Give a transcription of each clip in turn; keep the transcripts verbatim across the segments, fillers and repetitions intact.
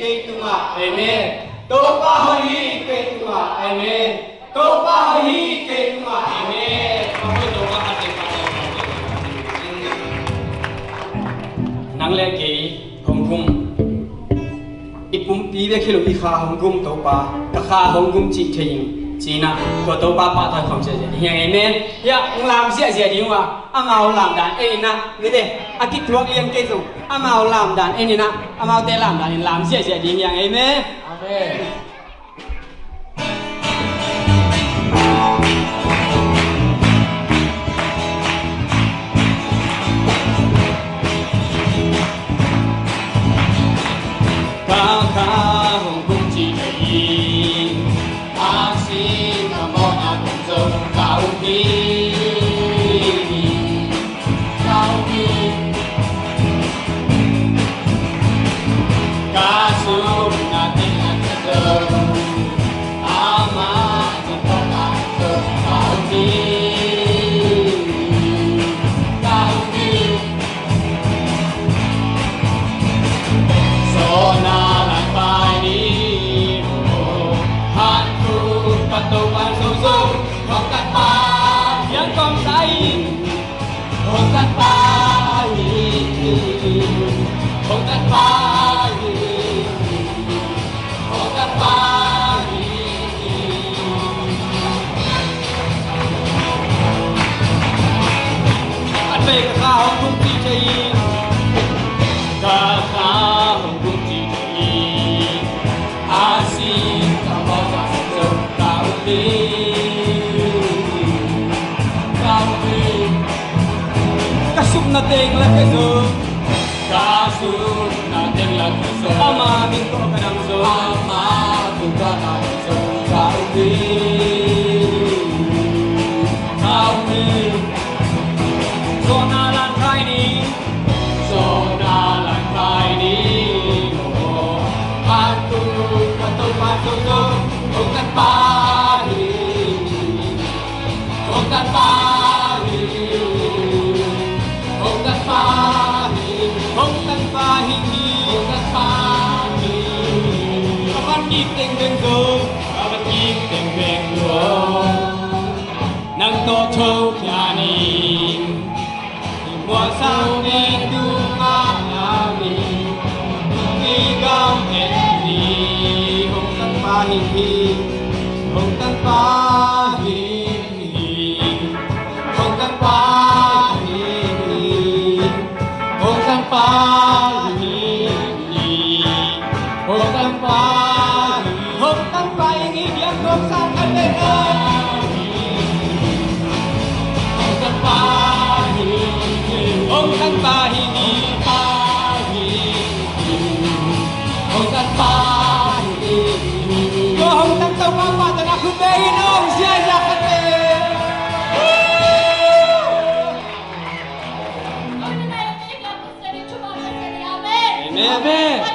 kei tungah. Amen. Topa hoih hi kei tungah. Amen. Topa hoih hi kei tungah. Amen. Topa hoih, Topa khat kei tungah. Nang le kei hong gum. I pumpi bek hi lo, i kha hong gum Topa, ka kha hong gum cih thei ing, ci-in ah tua Topa pahtawi khawm ziahziah ding hi hang. Amen. Hiah hong lam ziahziah ding uh a, amau lamdan en in ah, ni le, a kithuak lian kei zong amau lamdan en in ah, amaute lamdan in lam ziahziah ding hi hang. Amen. Amen. Ka kha hong gum cih thei ing, a si ka mawhna tung zong ka um hi. Ka um hi. Ka sumna teng ah ka zong, amah tungah ka zong ka um hi. Ka um hi. Sawlna lang pai ni maw, han thu ka to pan zo zo, hong kan pai hiang kong sai. Hong kan pai hi, hong kan pai hi, hong kan pai hi. At vei ka kha hong tung ci thei, ka kha hong tung ci thei. A si ka mawhna tung zong ka um hi, ka um hi. Ka sumna teng la ka zong, ka sumna teng la ka zong, amah min tawh ka dam zong, amah min tawh ka dam zong ka um hi, ka um hi. Sawlna lang pai ni. Sawlna lang pai ni maw, a tu ka to pan zo zo, hong kan pai hi, hong kan pai hi, hong kan pai hi, hong kan pai hi, hong kan pai hi. Ka van kik teng bek zong, ka van kik teng bek zong, nang tawh tho khia ni. Mual sang ni tungah na mi, mi gam en ni, hong kan pai hi, hong kan pai hi, hong kan pai hi, hong kan pai hi. Hong kan pai hi, hong kan pai hi, hong kan pai hi, hong kan pai hi, hong kan pai hi, hong kan pai hi. Tua hong kan Topa pahtawi na khut beng in hong ziahziah khat beng. Amen. Amen. Amen.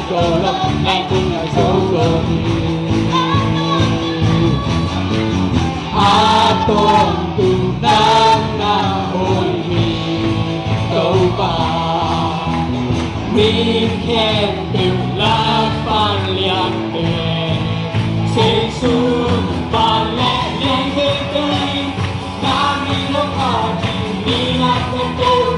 Ko lo nang kung a zo lo hi. A tawntung nang na hoih hi Topa. Mi khempeuh lak pan lian pen Jesu pan leh lian khempeuh hi. Na mi lo a ding mi na khempeuh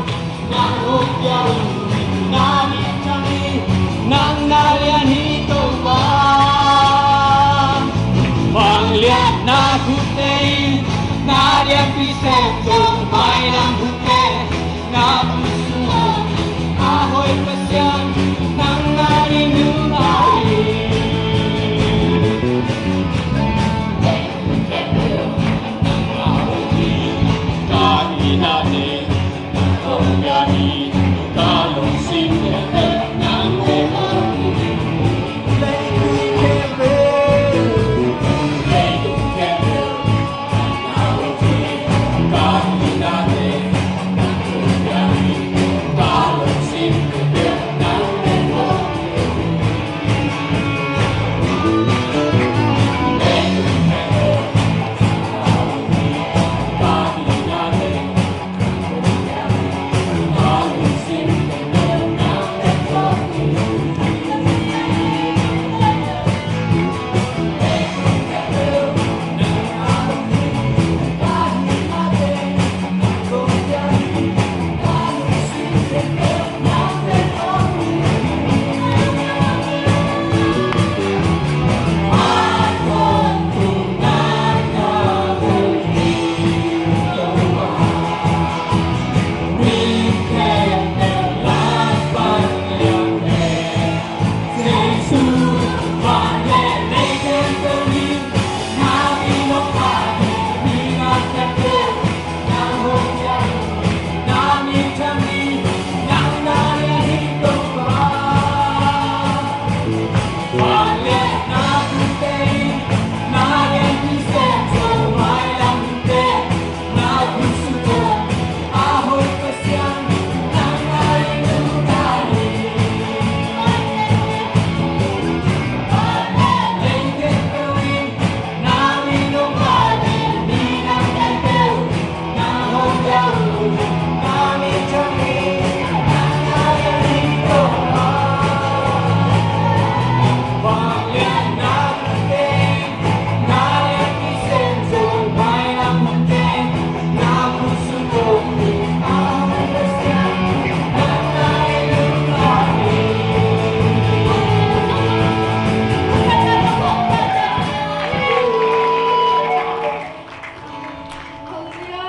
Halleluia.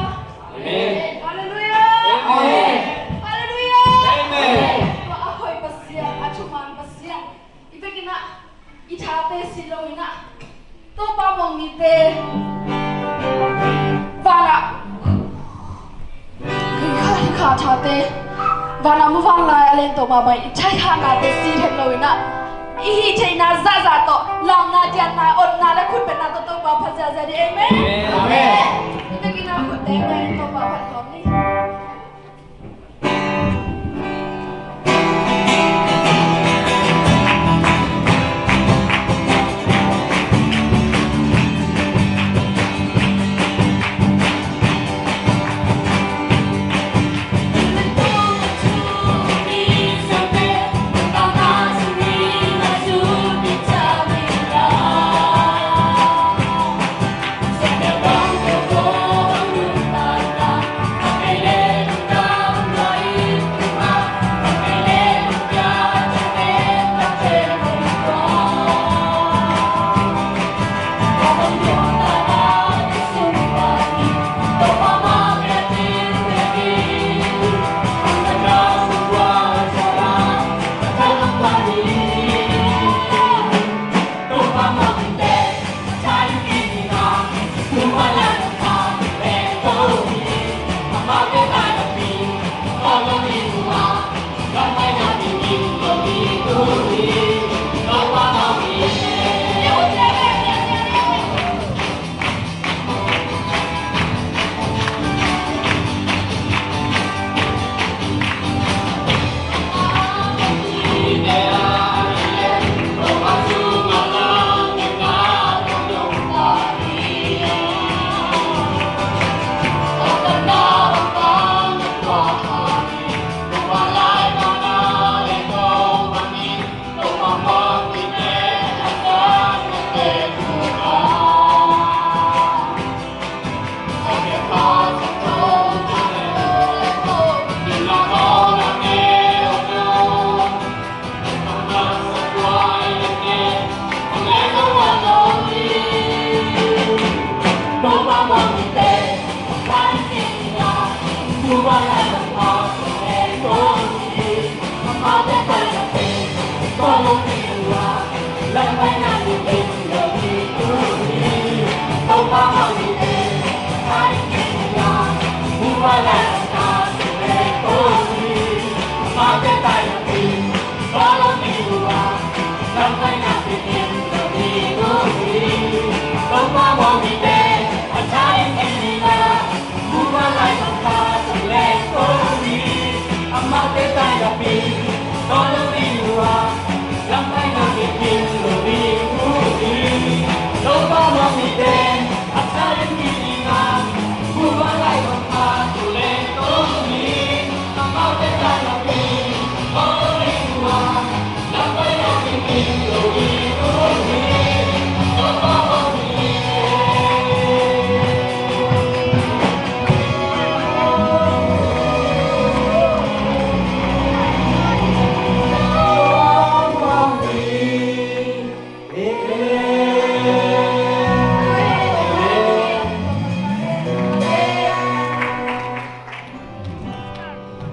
Amen. Halleluia. Amen. Halleluia. Amen. Tua a hoih Pasian, a thuman Pasian. I vekin ah, i thate si lo in ah, Topa muang mite vanah, kha, kha thate vanah mu vanglai a leng tawh mahmah i thai khanate si thei lo in ah, i hih theihna zahzah tawh, lamna, diatna, otna le khutbetna tawh Topa phat ziahziah ni. Amen. Amen. I vekin ah khutte beng in Topa phat khawm ni.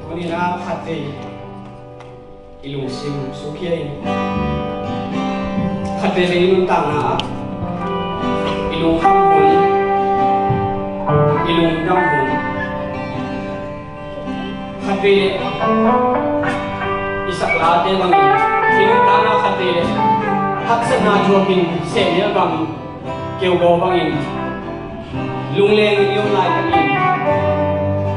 Tuni-in ah khatvei i lungsim sukhia in, khatvei i nuntakna ah i lungkham hun, i lungdam hun, khatvei i saklate bangin i nuntakna khatvei haksatna thuakin sehnial bang keugaw bangin lungleng in i om laitakin,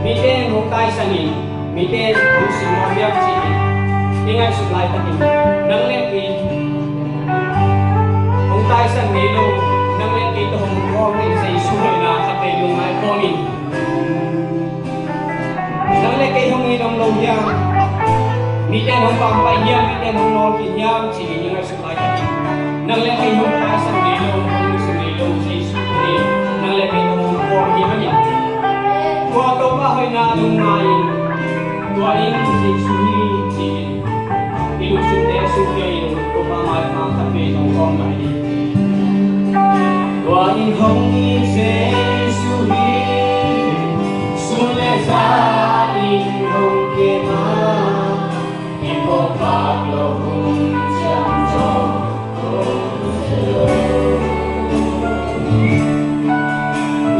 mite in hong taisan in, mite in hong sim mawk hiam ci-in i ngaihsut laitakin, nang le kei hong taisan ngei lo, nang le kei tawh hong gawm in Jesu hoihna khatvei lungngai kawm in. Nang le kei hong it om lo hiam? Mite in hong pampai hiam? Mite in hong nawlkhin hiam? Ci-in i ngaihsut laitakin, nang le kei hong taisan ngei lo, hong nusia ngei lo Jesu hi. Nang le kei hong gawm hi manin, tua Topa hoihna lungngai in, tua in Jesu hi ci-in i lungsimte sukhia in, Topa mai-ah khatvei zong kawm lai ni. Tua in hong it Jesu hi. Sun le zan in hong kem a, i phawk phak loh hun ciang zong om lo.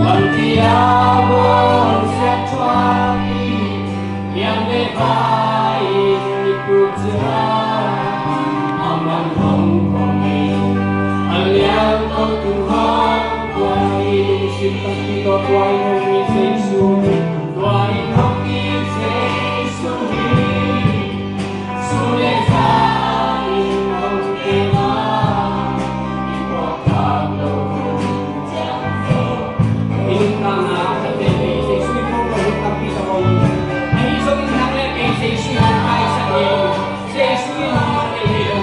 Lampi ah bawlsiat thuak in, lian le vai in i puak ciang, a man hong kong in, a lian tawh tung hong kuan in. Lungsim takpi tawh tua in hong it Jesu, tua in hong it Jesu hi. Sun le zan in hong kem a, i phawk phak loh hun ciang zong. I nuntakna khatvei Jesu in hong kem a, tampi tak om. Ahi zongin nang le kei Jesu in hong taisan ngei lo, Jesu in hong mat ngei lo.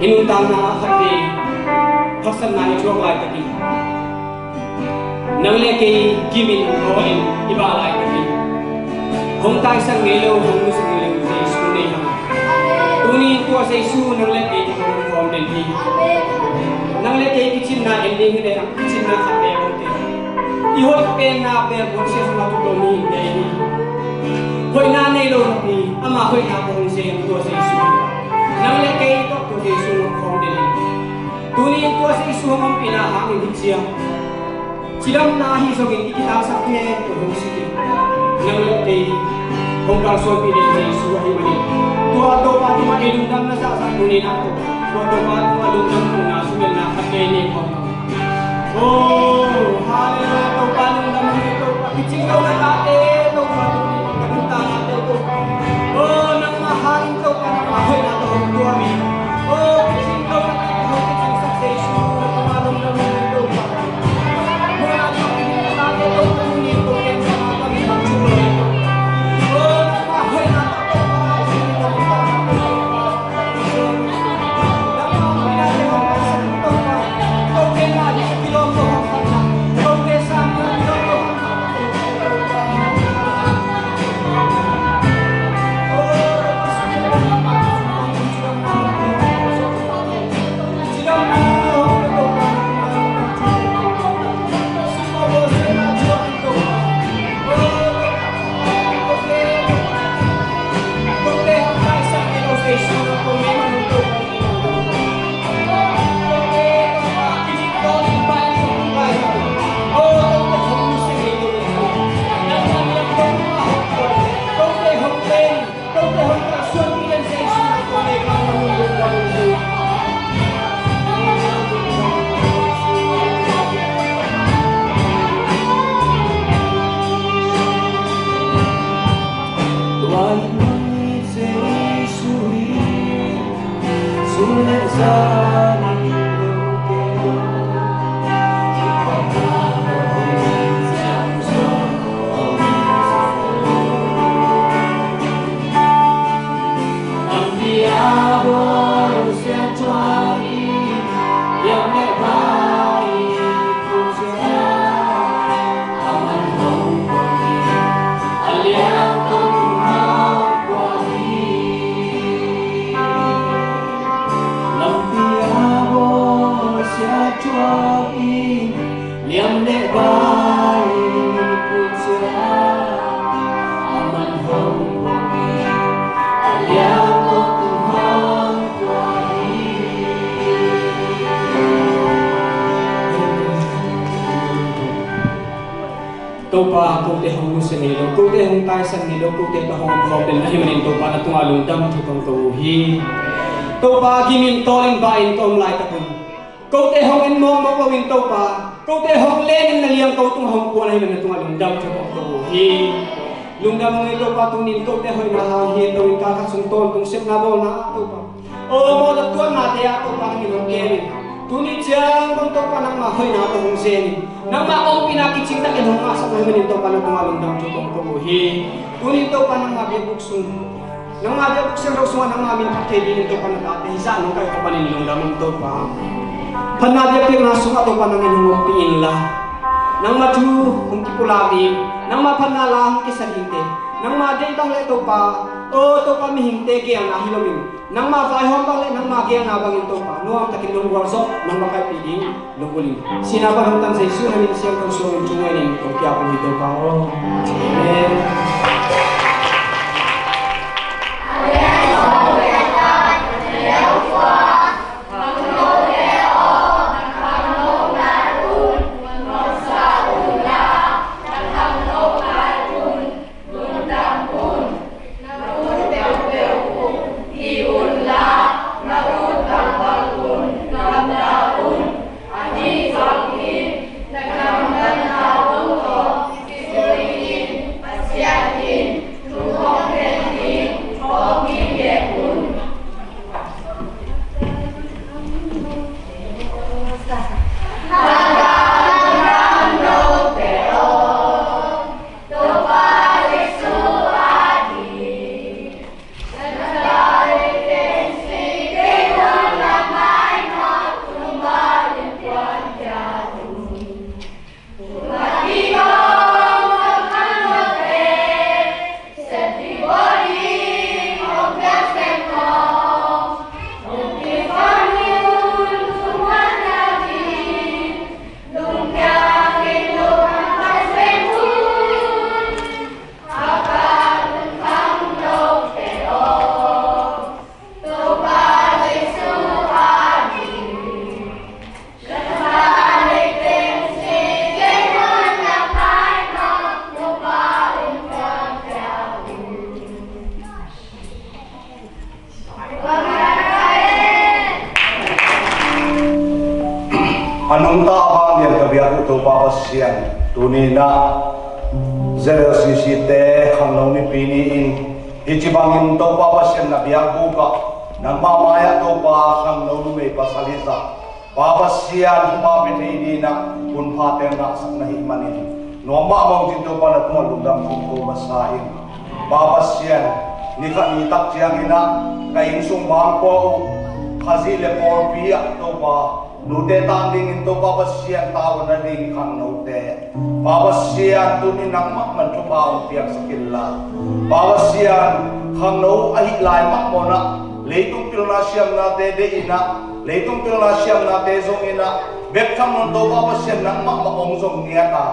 I nuntakna ah khatvei haksatna i thuak laitakin, nang le kei gimin hawlin i bah laitakin, hong taisan ngei lo, hong nusia ngei lo Jesu nei hang. Tuni in tua Jesu nang le kei tungah hong khawm den hi. Nang le kei kicinna en ding hi leh kicinna khatvei hong kei. I hoih penna bel hong sia sungah tuk lo mi hi. Hoihna nei lo napi, ama hoihna tawh hong sem tua Jesu. Nang le kei tawh tua Jesu hong khawm den hi. Tuni in tua Jesu hong ompihna hangin hi ciang cidamna ahi zongin i kitansak khempeuh hong sik in, nang le kei hong kalsuanpih ding Jesu ahih manin, tua Topa tungah i lungdamna zahzah tuni in ah, tua Topa tungah lungdamna suhmilna khat kei nei khawm. Oh, hallelujah, Topa lungdam ung ei Topa, kicing lo na tate Topa, ka nuntakna te Topa. Oh, nangmah hangin Topa, nangmah hoihna tawh hong tuam hi. Oh, kicing lo na tate hong kicingsak Jesu, nangmah lungdam ung ei Topa. Topa, kote hong nusia ngei lo, kote hong taisan ngei lo, kote tawh hong om khawm den ahih manin Topa na tungah lungdam thu kong ko uh hi. Topa, gimin tawlin bahin ka om laitak un, kote hong en mawkmawk loin Topa, kote hong lenin na liangko tungah hong kuan ahih manin na tungah lungdam thu kong ko uh hi. Lungdam ung ei Topa, tuni in kote hoihna hang hi loin kal khat sung tawntung sepna bawlna ah Topa, aw, mawtaw tuatnate ah Topa nangin hong kem in, tuni ciang bang Topa nangmah hoihna tawh hong sem in, nangmah ompihna kicing takin hong ngahsak ahih manin Topa na tungah lungdam thu kong ko uh hi. Tuni in Topa nangmah biakbuk sung, nangmah biakbuk siangtho sungah nangmah min phat thei dingin Topa na tate hizah nong kaih khop panin lungdam ung Topa. Phatna biakpiakna sungah Topa nangin hong ompih inla, nangmah thu hong kipulak ding, nangmah phatna la hong kisa dingte, nangmah deih bang le Topa, aw Topa, mihingte geelna hi loin, nangmah vaihawm bang le nangmah geelna bangin Topa nuamtakin nong gualzawh, nong makaihpih ding lunggulh in, sihna pan hong tan Jesuh na min siangtho suangin thu ngenin kong kiap uh hi Topa aw. Amen. A nungta a vanglian ka biak uh Topa Pasian, tuni in ah Z L C C te khangno nipi ni-in, hih ci bangin Topa Pasian na biak buk ah, nangmah mai-ah Topa khangno numei pasal hi zah, Pa Pasian, thupha pia thei dingin ah hunpha teng ngahsak na hih manin, nuam mahmah ung ci-in Topa na tungah lungdam thu ko masa ing. Pa Pasian, ni khat ni tak ciangin ah ka inn sung bangkua uh, Khazih le pawlpi ah Topa, nute tang dingin Topa Pasian, tavuan nading khangnote, Pa Pasian, tuni nangmah man thupha hong piaksak inla, Pa Pasian, khangno ahih lai mahmah in ah leitung pilna siamnate deih in ah, leitung pilna siamnate zong in ah, bek tham lo in Topa Pasian, nangmah mah hong zong ngiat a,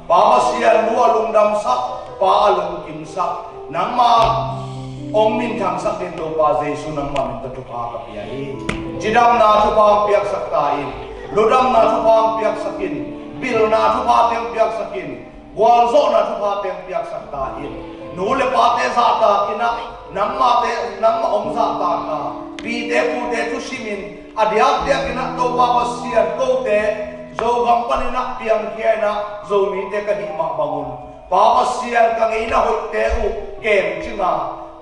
Pa Pasian, nu a lungdamsak, pa a lungkimsak, nangmah hong minthangsak dingin Topa Jesu nangmah min tawh thupha ka pia hi. Cidamna thupha hong piaksak ta in, ludamna thupha hong piaksak in, pilna thupha teng piaksak in, gualzawhna thupha teng piaksak ta in. Nu le pate zahtak in ah, nangmahte, nangmah hong zahtak a, pite pute thusim in, a diakdiak in ah Topa Pasian, kote Zogam panin ah piangkhia in ah Zomite ka hih mah bangun, Pa Pasian, ka ngeina hoihte uh kemcing a,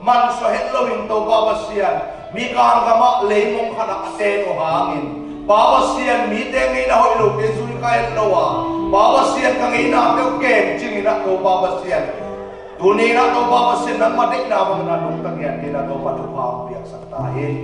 mansuah het loin Topa Pasian, Mikang gam ah leimong khat ah a ten uh hangin, Pa Pasian, mite ngeina hoih lote zui kha het lo a, Pa Pasian, ka ngeinate uh kemcing in ah Topa Pasian, tuni in ah Topa Pasian, nangmah deihna bangin ah nungta ngiat dingin ah Topa thupha hong piaksak ta in.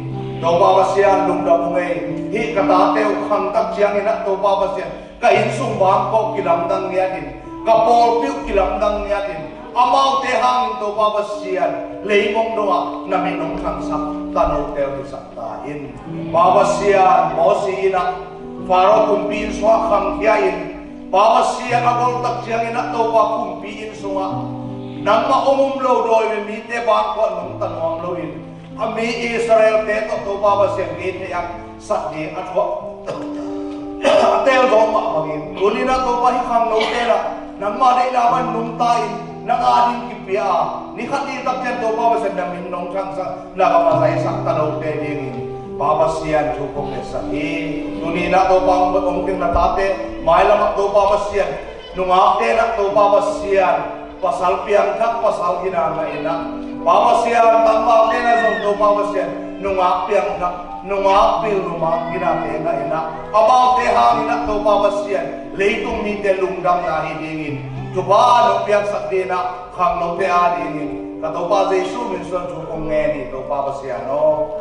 Topa Pasian, lungdam ung ei. Hih ka tate uh khangtak ciangin ah Topa Pasian, ka inn sung bangkua uh kilamdang ngiat in, ka pawlpi uh kilamdang ngiat in, amaute hangin Topa Pasian, leimong dongah na min hong thangsak tanote uh hisak ta in. Pa Pasian, Mosi in ah Faro kumpi inn sungah khangkhia in, Pa Pasian, a goltak ciangin ah Topa kumpi inn sungah nangmah hong um lo dawi mite bangkua nungta nuam loin, a mi Israel-te tawh Topa Pasian, kei thei-ak sak ding a thuak a tel zawh mah bangin, tuni in ah Topa hih khangnote in ah nangmah deihna bangin nungta in, nang ading kipia a, ni khat ni tak ciang Topa Pasian, na min hong thangsak, na gam a zaisak tanote dingin, Pa Pasian, thu kong ngetsak hi. Tuni in ah Topa hong, hong teng na tate mailam ah Topa Pasian, nungakte in ah Topa Pasian, pasal piangthak, pasal gina ngah in ah, Pa Pasian, tangvalte in ah zong Topa Pasian, nungak piangthak, nungak pil, nungak ginate ngah in ah, amaute hangin ah Topa Pasian, leitung mite lungdamna hi dingin thupha nong piaksak dingin ah, khangnote adingin ka Topa Jesu min suang thu kong ngen hi, Topa Pasian aw.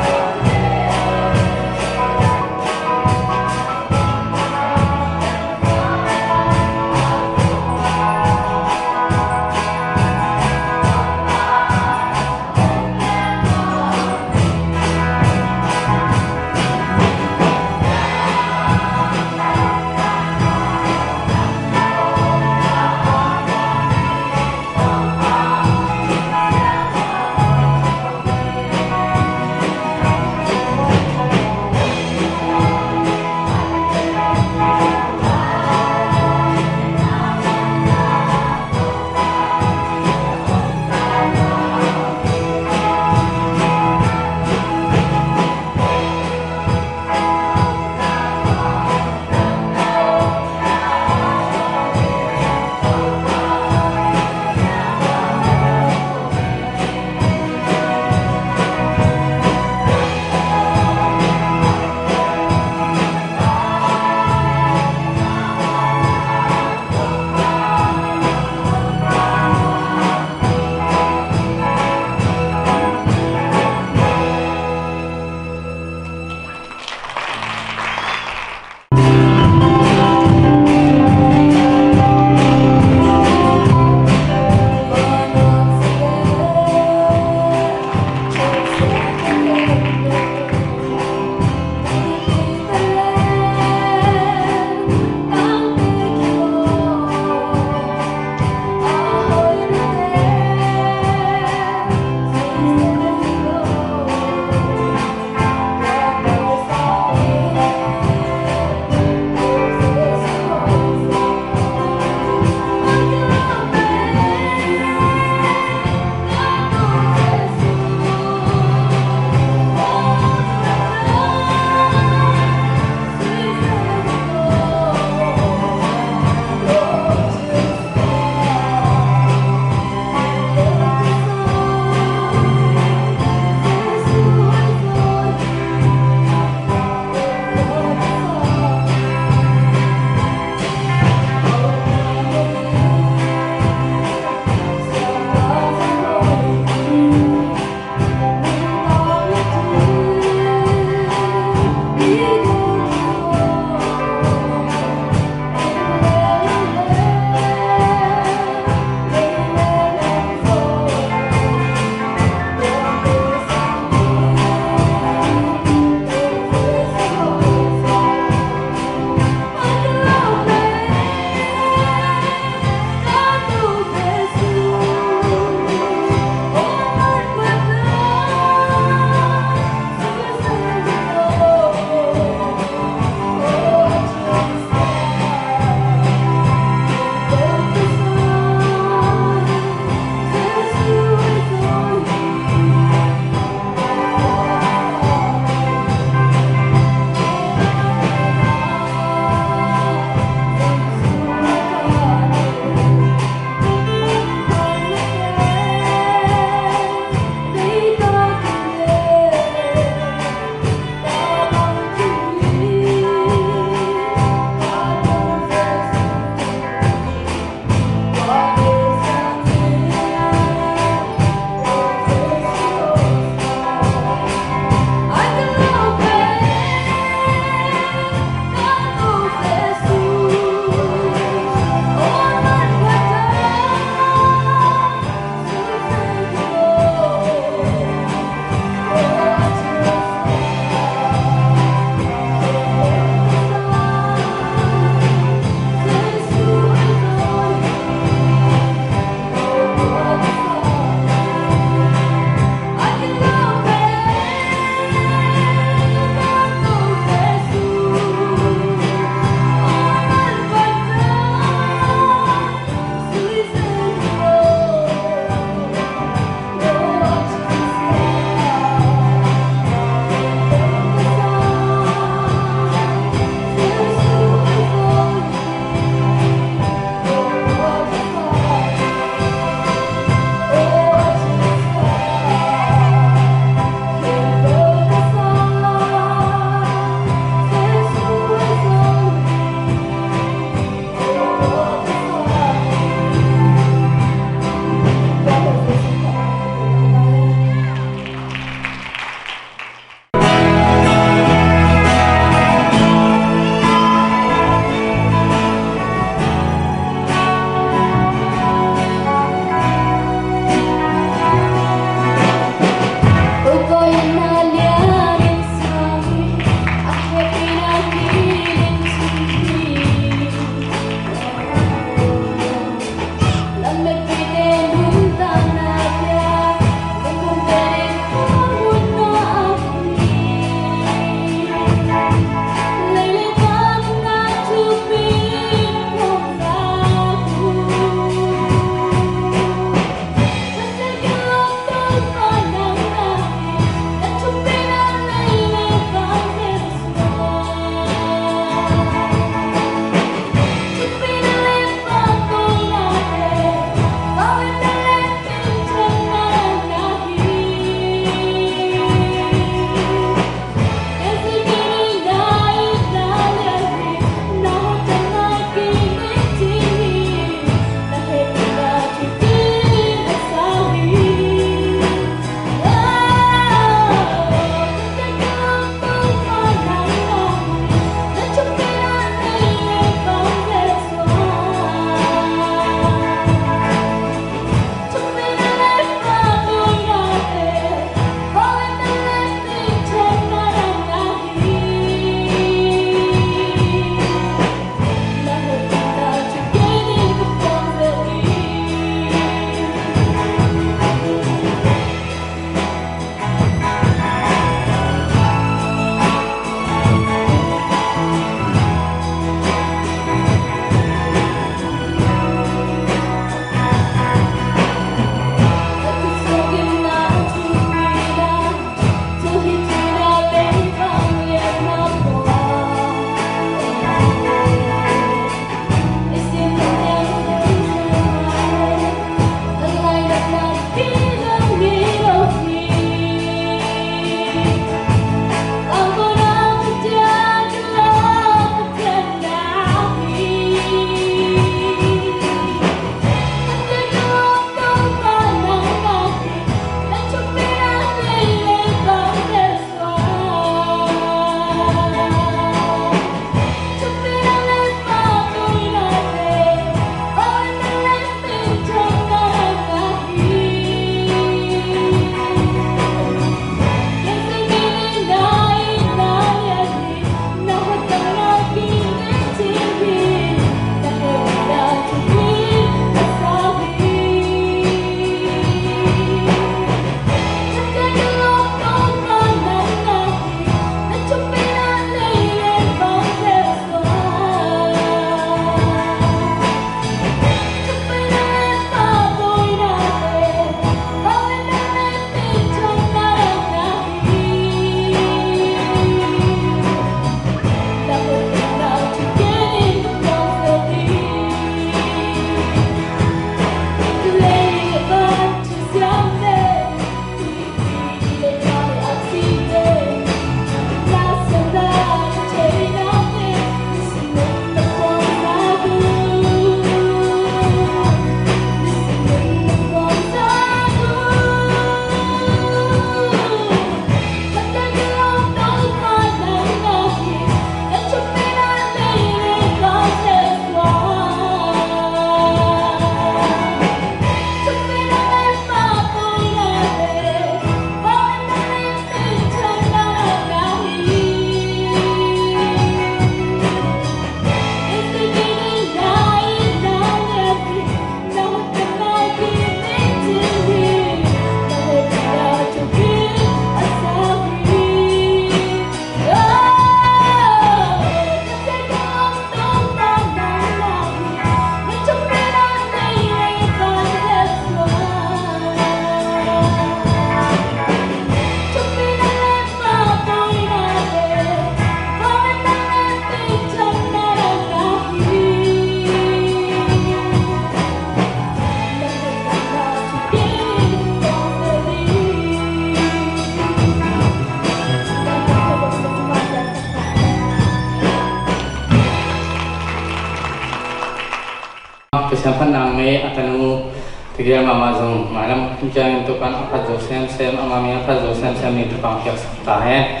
Siamphat nang ngei a tanu tegel mahmah zong mailam kum ciangin Topan a phat zo semsem, ama mi a phat zo semsem ni Topan piaksak ta hen.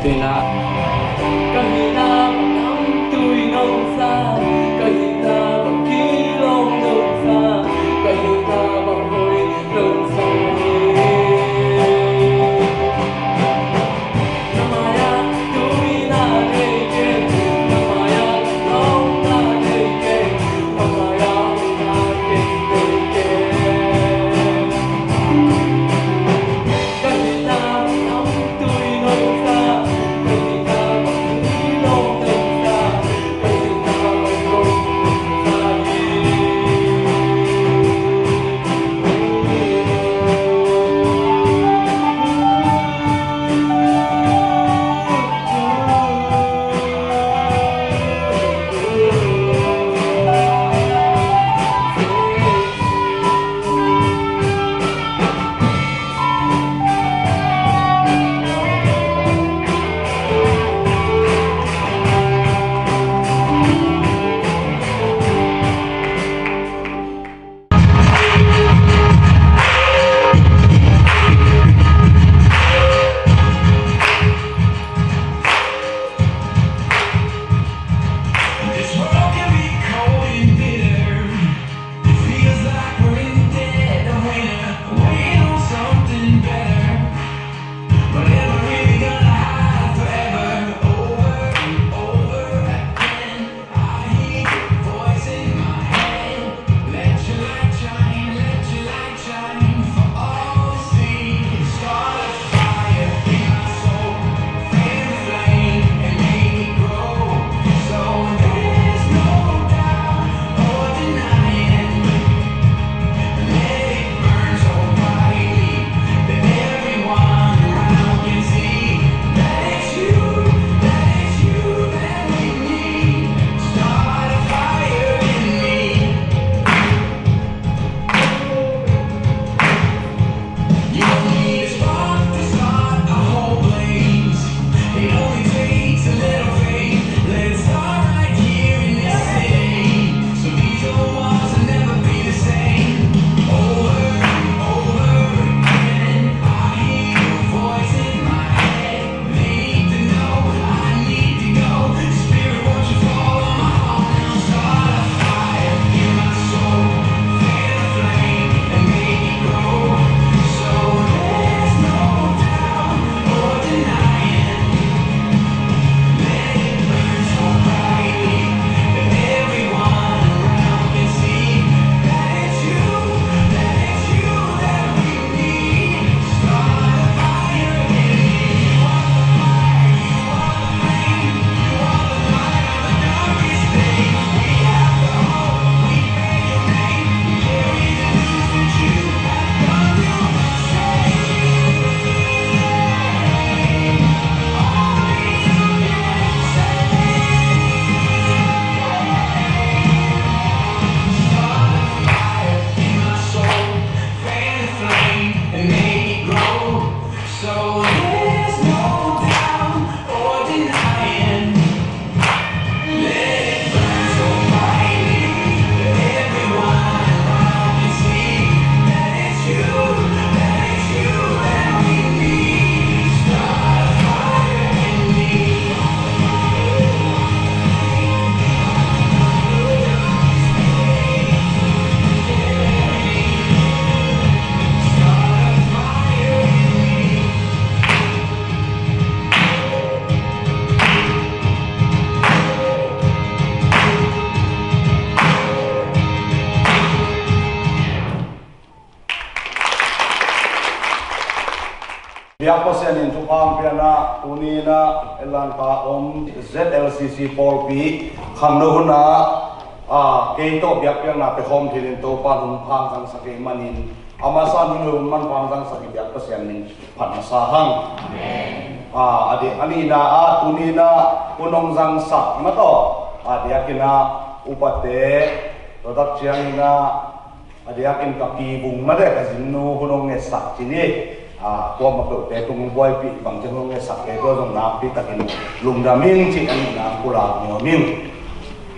Tuina ka hihna bang nam tui nong sa, ka hihna bang kilawm nong sa, ka hihna bang hoi nong sa hi. Biak Pasian in thupha hong piakna, tuni in ah Atlanta om Z L C C pawlpi khangno hunah, a, kei tawh biakpiakna pia khawm thei in Topa in hong pha hong zangsak ahih manin, a masa in hong manpha hong zangsak i biak Pasian min phat masa hang. Amen. A, a di, a nihna ah tuni in ah hun hong zangsak mah tawh, a diakin ah upate, tua tak ciangin ah a diakin ka pi Vung mah te ka zinu hun hong ngetsak ci ni. A, kuamah peuhte tung buaipih bang ciang hun hong ngetsak te tua zong nakpi takin lungdam ing cih a nihna pulak nuam ing.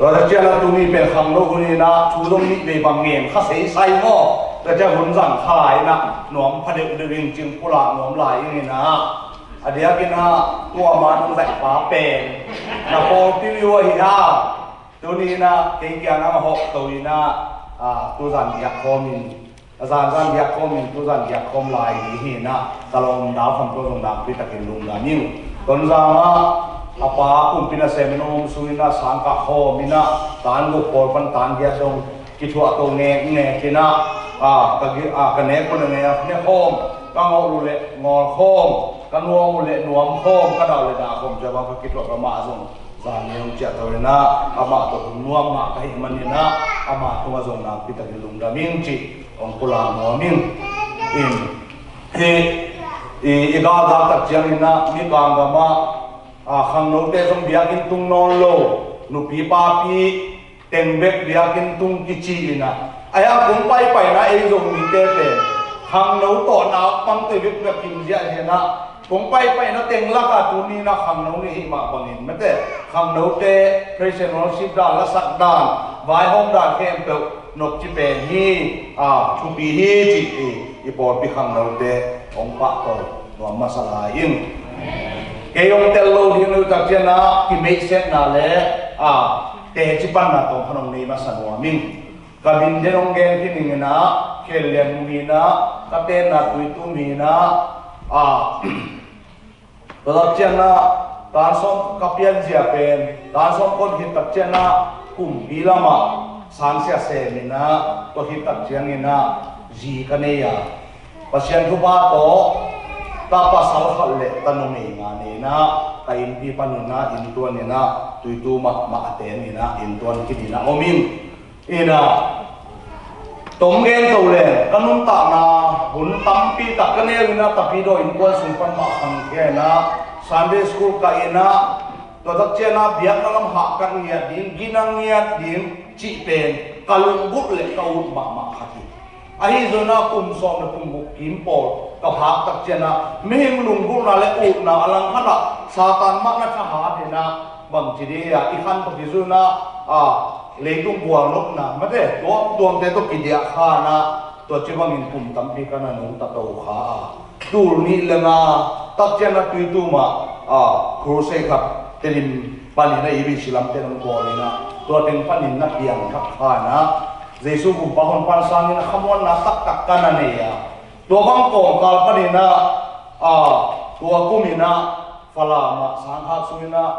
Tua ciang a tuni pen khangno hun in ah thu zong nih vei bang ngen kha seisai maw? Tua ciang hun zang kha lai in ah nuam pha deuhdeuh ing, cing pulak nuam lai ing in ah, a diakin ah tua ma nong zaihpa pen na pawlpi uh ahi ha. Tuni in ah kei kiang ah hawh to in ah, a, tuzan diak khawm in, a zanzan diak khawm in, tuzan diak khawm lai ding hi in ah, ka lawm dau kham tua zong nakpi takin lungdam ing. Tonzang ah a pa kumpi nasem in om sung in ah sang kah khawm in ah, tan guk pawl pan tan giat dong kithuah to ngekngek in ah, a, ka gi-, a, ka nek uh le ngek, nek khawm, ka ngawh uh le ngawl khawm, ka nuam uh le nuam khawm, ka dah uh le dah khawm, tua bang ka kithuah ka mah zong zan ni hong ciah to in ah, amah tawh hong nuam mah ka hih manin ah, amah tungah zong nakpi takin lungdam ing cih hong pulak nuam ing. In, hi, i, i galzak tak ciangin ah, Mikang gam ah, a, khangnote zong biakinn tung nawn lo, nupi papi teng bek biakinn tung kici in ah, a hiang kong paipaina ei Zomite pen khangno tawh naupangte bek bek in ziahziah in ah, kong paipaina teng lakah tuni in ah khangno nih hih mah bangin mate, khangnote praise and worship dan, lasak dan, vaihawm dan khempeuh nopci pen hi, a, thupi hi cih i, i pawlpi khangnote hong pahtawi nuam masa lai ing. Kei hong tel lo ding lo tak ciang ah kimeihsetna le, a, teci panna tawm khan hong nei masa nuam ing. Ka min den hong gen khin ning in ah, Khel Lian Mung in ah, ka tenna Tuitu Mung in ah, a, tua tak ciang ah tan sawm ka pianzia pen, tan sawm kawt khit tak ciang ah kumpi lamah sangsia sem in ah, tua khit tak ciangin ah zi ka nei a, Pasian thupha tawh ta pasal khat le ta numei nga nei in ah, ka innpi panin ah, inntuan in ah, Tuitu mahmah a ten in ah, inntuan khin in ah om ing. In ah, tom gen to leng, ka nuntakna hun tampi tak ka neu in ah, Tapidaw innkuan sung pan mah khangkhia in ah, Sunday school kah in ah, tua tak ciang ah biakna lam hahkat ngiat ding, gina ngiat ding cih pen ka lunggulh le ka ut mahmah khat hi. Ahi zongin ah kum sawm le kum guk kim pawl ka phak tak ciang ah mihing lunggulhna le utna a langkhat ah Satan mah na thahat in ah, bangci ding a i khan tawh kizui in ah, a, leitung bualnopna mate, tuamtuamte tawh kidiah kha in ah, tua ci bangin kum tampi ka na nungta to kha a, tul nih le nga tak ciang ah Tuitu mah, a, crusade khat Tedim panin ah, A B C lamte nong bawl in ah, tua teng panin na piang thak kha in ah, Jesu Gumpa honpa sangin a khamuanna taktak ka na nei a, tua bang kawmkal panin ah, a, tua kum in ah Falam ah sang khat sung in ah,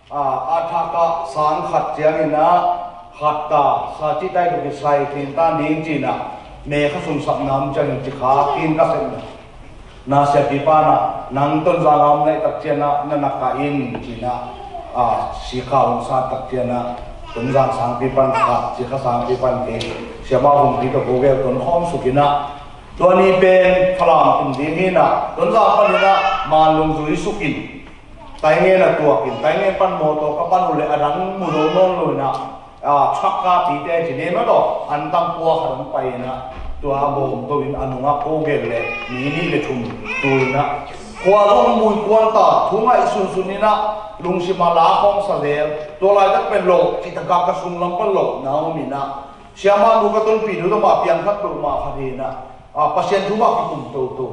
a, a thak ah sang khat ciangin ah khat ta sa cih tai tuk i sai kin tan ding ci in ah, me kha sung sapna om ciangin ci kha kin ka sepna. Na siapipa in ah, nang Tonzang a om laih tak ciang ah na na kah in ci in ah, a, sikha hong sat tak ciang ah Tonzang sangpi pan khat, sikha sangpi pan kei, siamah hong pi tawh ko gel ton khawm suk in ah, tua ni pen Falam kum ding hi in ah, Tonzang panin ah Manlung zui suk in, Taingen a tuak in, Taingen pan mawtaw ka pan uh leh a dang mu zo nawn lo in ah, a, chak ka pite ci nem a tawh, an tam pua khat hong pai in ah, tua a bawm to in a nungah ko gel leh mi nih le thum tu in ah, khua zong mui kuan ta, thu ngaih sunsun in ah, lungsim ah la khawng sa zel, tua laitak pen lo, cih tak a ka sung lam pan lo na om in ah, siamah nu ka tonpih nu tawh mah piang khat peuhmah khat hi in ah, a, Pasian thu mah kikum toto.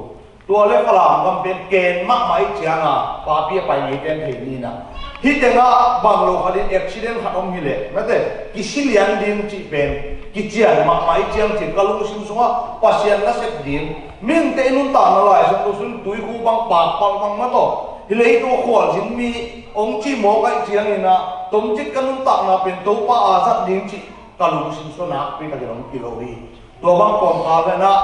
Tua le Falam gam pen ken mahmah ih ciang a, papi a pai ngei ten thei ni in ah. Hih teng ah bang lo khat in accident khat om hi leh, mate, kisi lian ding cih pen kician mahmah ih ciang cih ka lungsim sungah Pasian na sep ding. Mihingte i nuntakna Lai Siangtho sung Tuihu bang, Pakpak bang mah tawh, hi leitung khualzin mi hong cih mawk ahih ciangin ah, tomcik ka nuntakna pen Topa a zat ding cih ka lungsim sungah nakpi takin hong kilo hi. Tua bang kawmkal pen ah,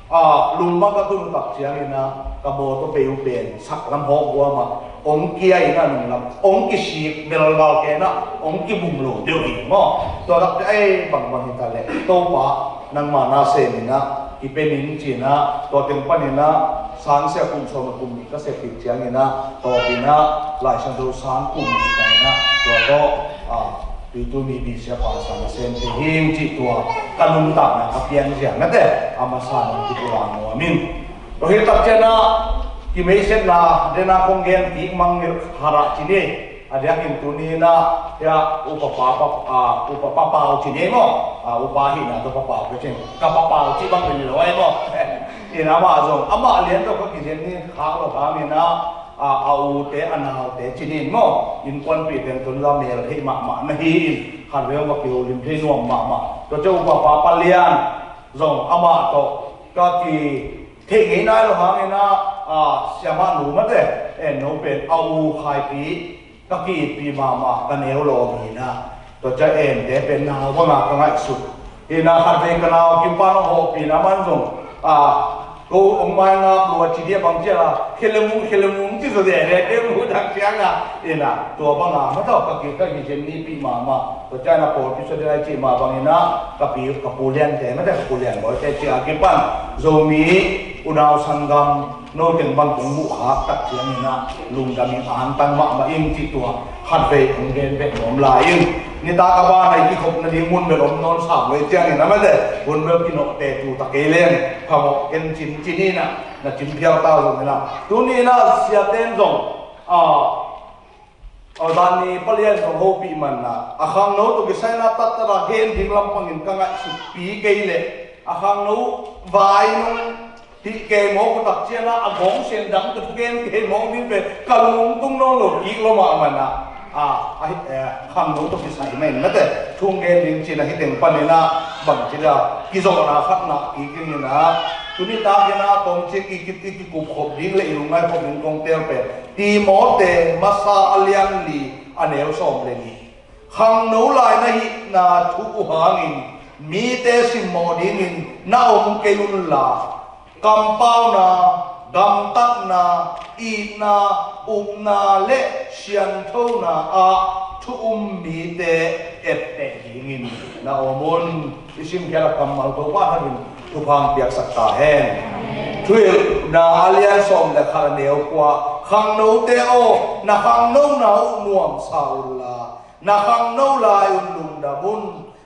a, lung bang ka tun uh tak ciangin ah, ka mawtaw pei uh pen saklam hawk guam ah, hong kia in ah, nunglam hong kisik belbal ken ah, hong kibum lo deuh hi maw. Tua takte ai bangbang hi ta leh, Topa nangma na sem in ah, kipia ning ci in ah, tua teng panin ah sangsia kum sawm le kum nih ka sep khit ciangin ah, tawp in ah Lai Siangtho sang kum nih ka in ah, tua tawh, a, Tuitu mi bisiapa sang a sem thei hing cih tua ka nuntakna ka pianzia, mate, a masa nong kipulak nuam ing. Tua hi tak ciang ah kimeihsetna den a kong gen kik mang ngelh khat ah ci ni. A diakin tuni in ah, hia, upa pa, pa, a, upa pa Pau ci ni maw? A, upa hihna tawh pa Pau ka cin. Ka pa Pau ci bang pen lo ai maw? In amah zong, amah lian tawh ka kizen ni khak lo hangin ah, a, a ute, a naute ci ni maw? Innkuanpih teng tun la mel thei mahmah na hi in, khat vei va kiholim thei nuam mahmah. Tua ciang upa pa Pau Lian zong amah tawh ka ki theih ngei nai lo hangin ah, a, siamah nu mate, en no pen a u Khaipi ka ki-itpih mahmah, ka neu lawm hi in ah. Tua ciang ente pen nau banga ka ngaihsut hi in ah, khat vei ka nau Kim Pan hong hawhpih in ah, aman zong, a, ko hong mai ngap lua ci dia bang ci a, khelemung khelemung ci zaw dede, khelemung tak ciang a, in ah, tua banga mate ka ki, ka ki zen nipih mahmah. Tua ciang a pawlpi sua ding a i cih mah bangin ah, ka pi, ka Pu Liante mate, ka Pu Lian Bawite ci a kipan Zomi unau sanggam no teng bang kong muh khak tak ciangin ah, lungdam in, angtang mahmah ing cih tua khat vei kong gen beh nuam lai ing. Nitak a ban a i kikhop nading mun bel om nawn sam lo i ciangin ah mate, hun bel kinawhte tu ta kei leng phamawh ken cincin in ah, na cin phial ta zong in ah. Tuni in ah siaten zong, a, a, zan ni Pau Lian zong hopih man in ah, a khangno tawh kisai in ah tattata hen ding lampangin ka ngaihsutpih kei leh, a khangno vai nong hih kei mawk uh tak ciang ah, a gawng sian dang tawh thugen kei mawk ding pen ka lungtung nawn lo kik lo mahmah in ah, a, a, eh, khangno tawh kisai mah in mate, thu gen ding ci in ah, hih teng panin ah bangci dia kizawhna khat ngah kik in ah, tuni takin ah tawmcik i ki, i kikup khop ding le i lungngai khop ding kong teel pen Timote masa a lian li, a neu sawm le nih. Khangno lai na hihna thu uh hangin mite simmawh dingin na om kei unla, kampauna, gamtatna, itna, upna le sianthona ah thu um mite etteh dingin na om un. I simkhiat a kammal Topa in thupha piaksak ta hen. Thuhilhna a lian sawm le khat, a neu kua. Khangnote aw, na khangnona uh nuamsa unla, na khangno lai un lungdam un.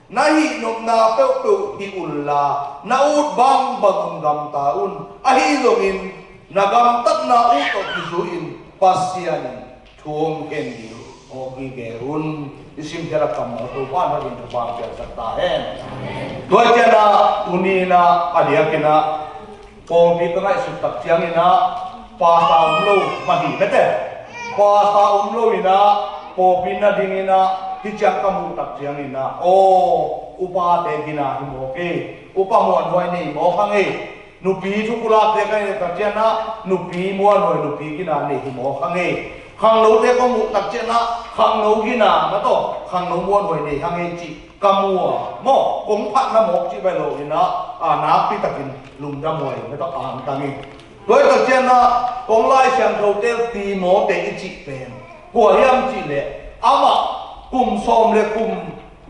Na hihnopna peuhpeuh hih unla, na ut bangbang un gamta un. Ahi zongin na gamtatna uh tawh kizui-in Pasian in thu hong khen ding uh aw, hi gen un. I simkhiat a kammal Topa in thupha piaksak ta hen. Tua ciang ah tuni in ah, a diakin ah pawlpi ka ngaihsut tak ciangin ah, pastor om lo mah hi mate. Pastor om lo in ah, pawlpi na ding in ah, hih ciang ka muh tak ciangin ah, aw, upate gina hi mawk e. Upa muanhuai nei mawk hang e. Nupi thukulakte ka en tak ciang ah, nupi muanhuai, nupi gina nei hi mawk hang e. Khangnote ka muh tak ciang ah, khangno gina mah tawh khangno muanhuai nei hang e cih ka mu a, maw, kong phatna mawk cih bek lo in ah, a, nakpi takin lungdam huai mah tawh angtang ing. Tua hi tak ciang ah, kong Lai Siangthote Timote i cih pen kua hiam cih leh, amah kum sawm le kum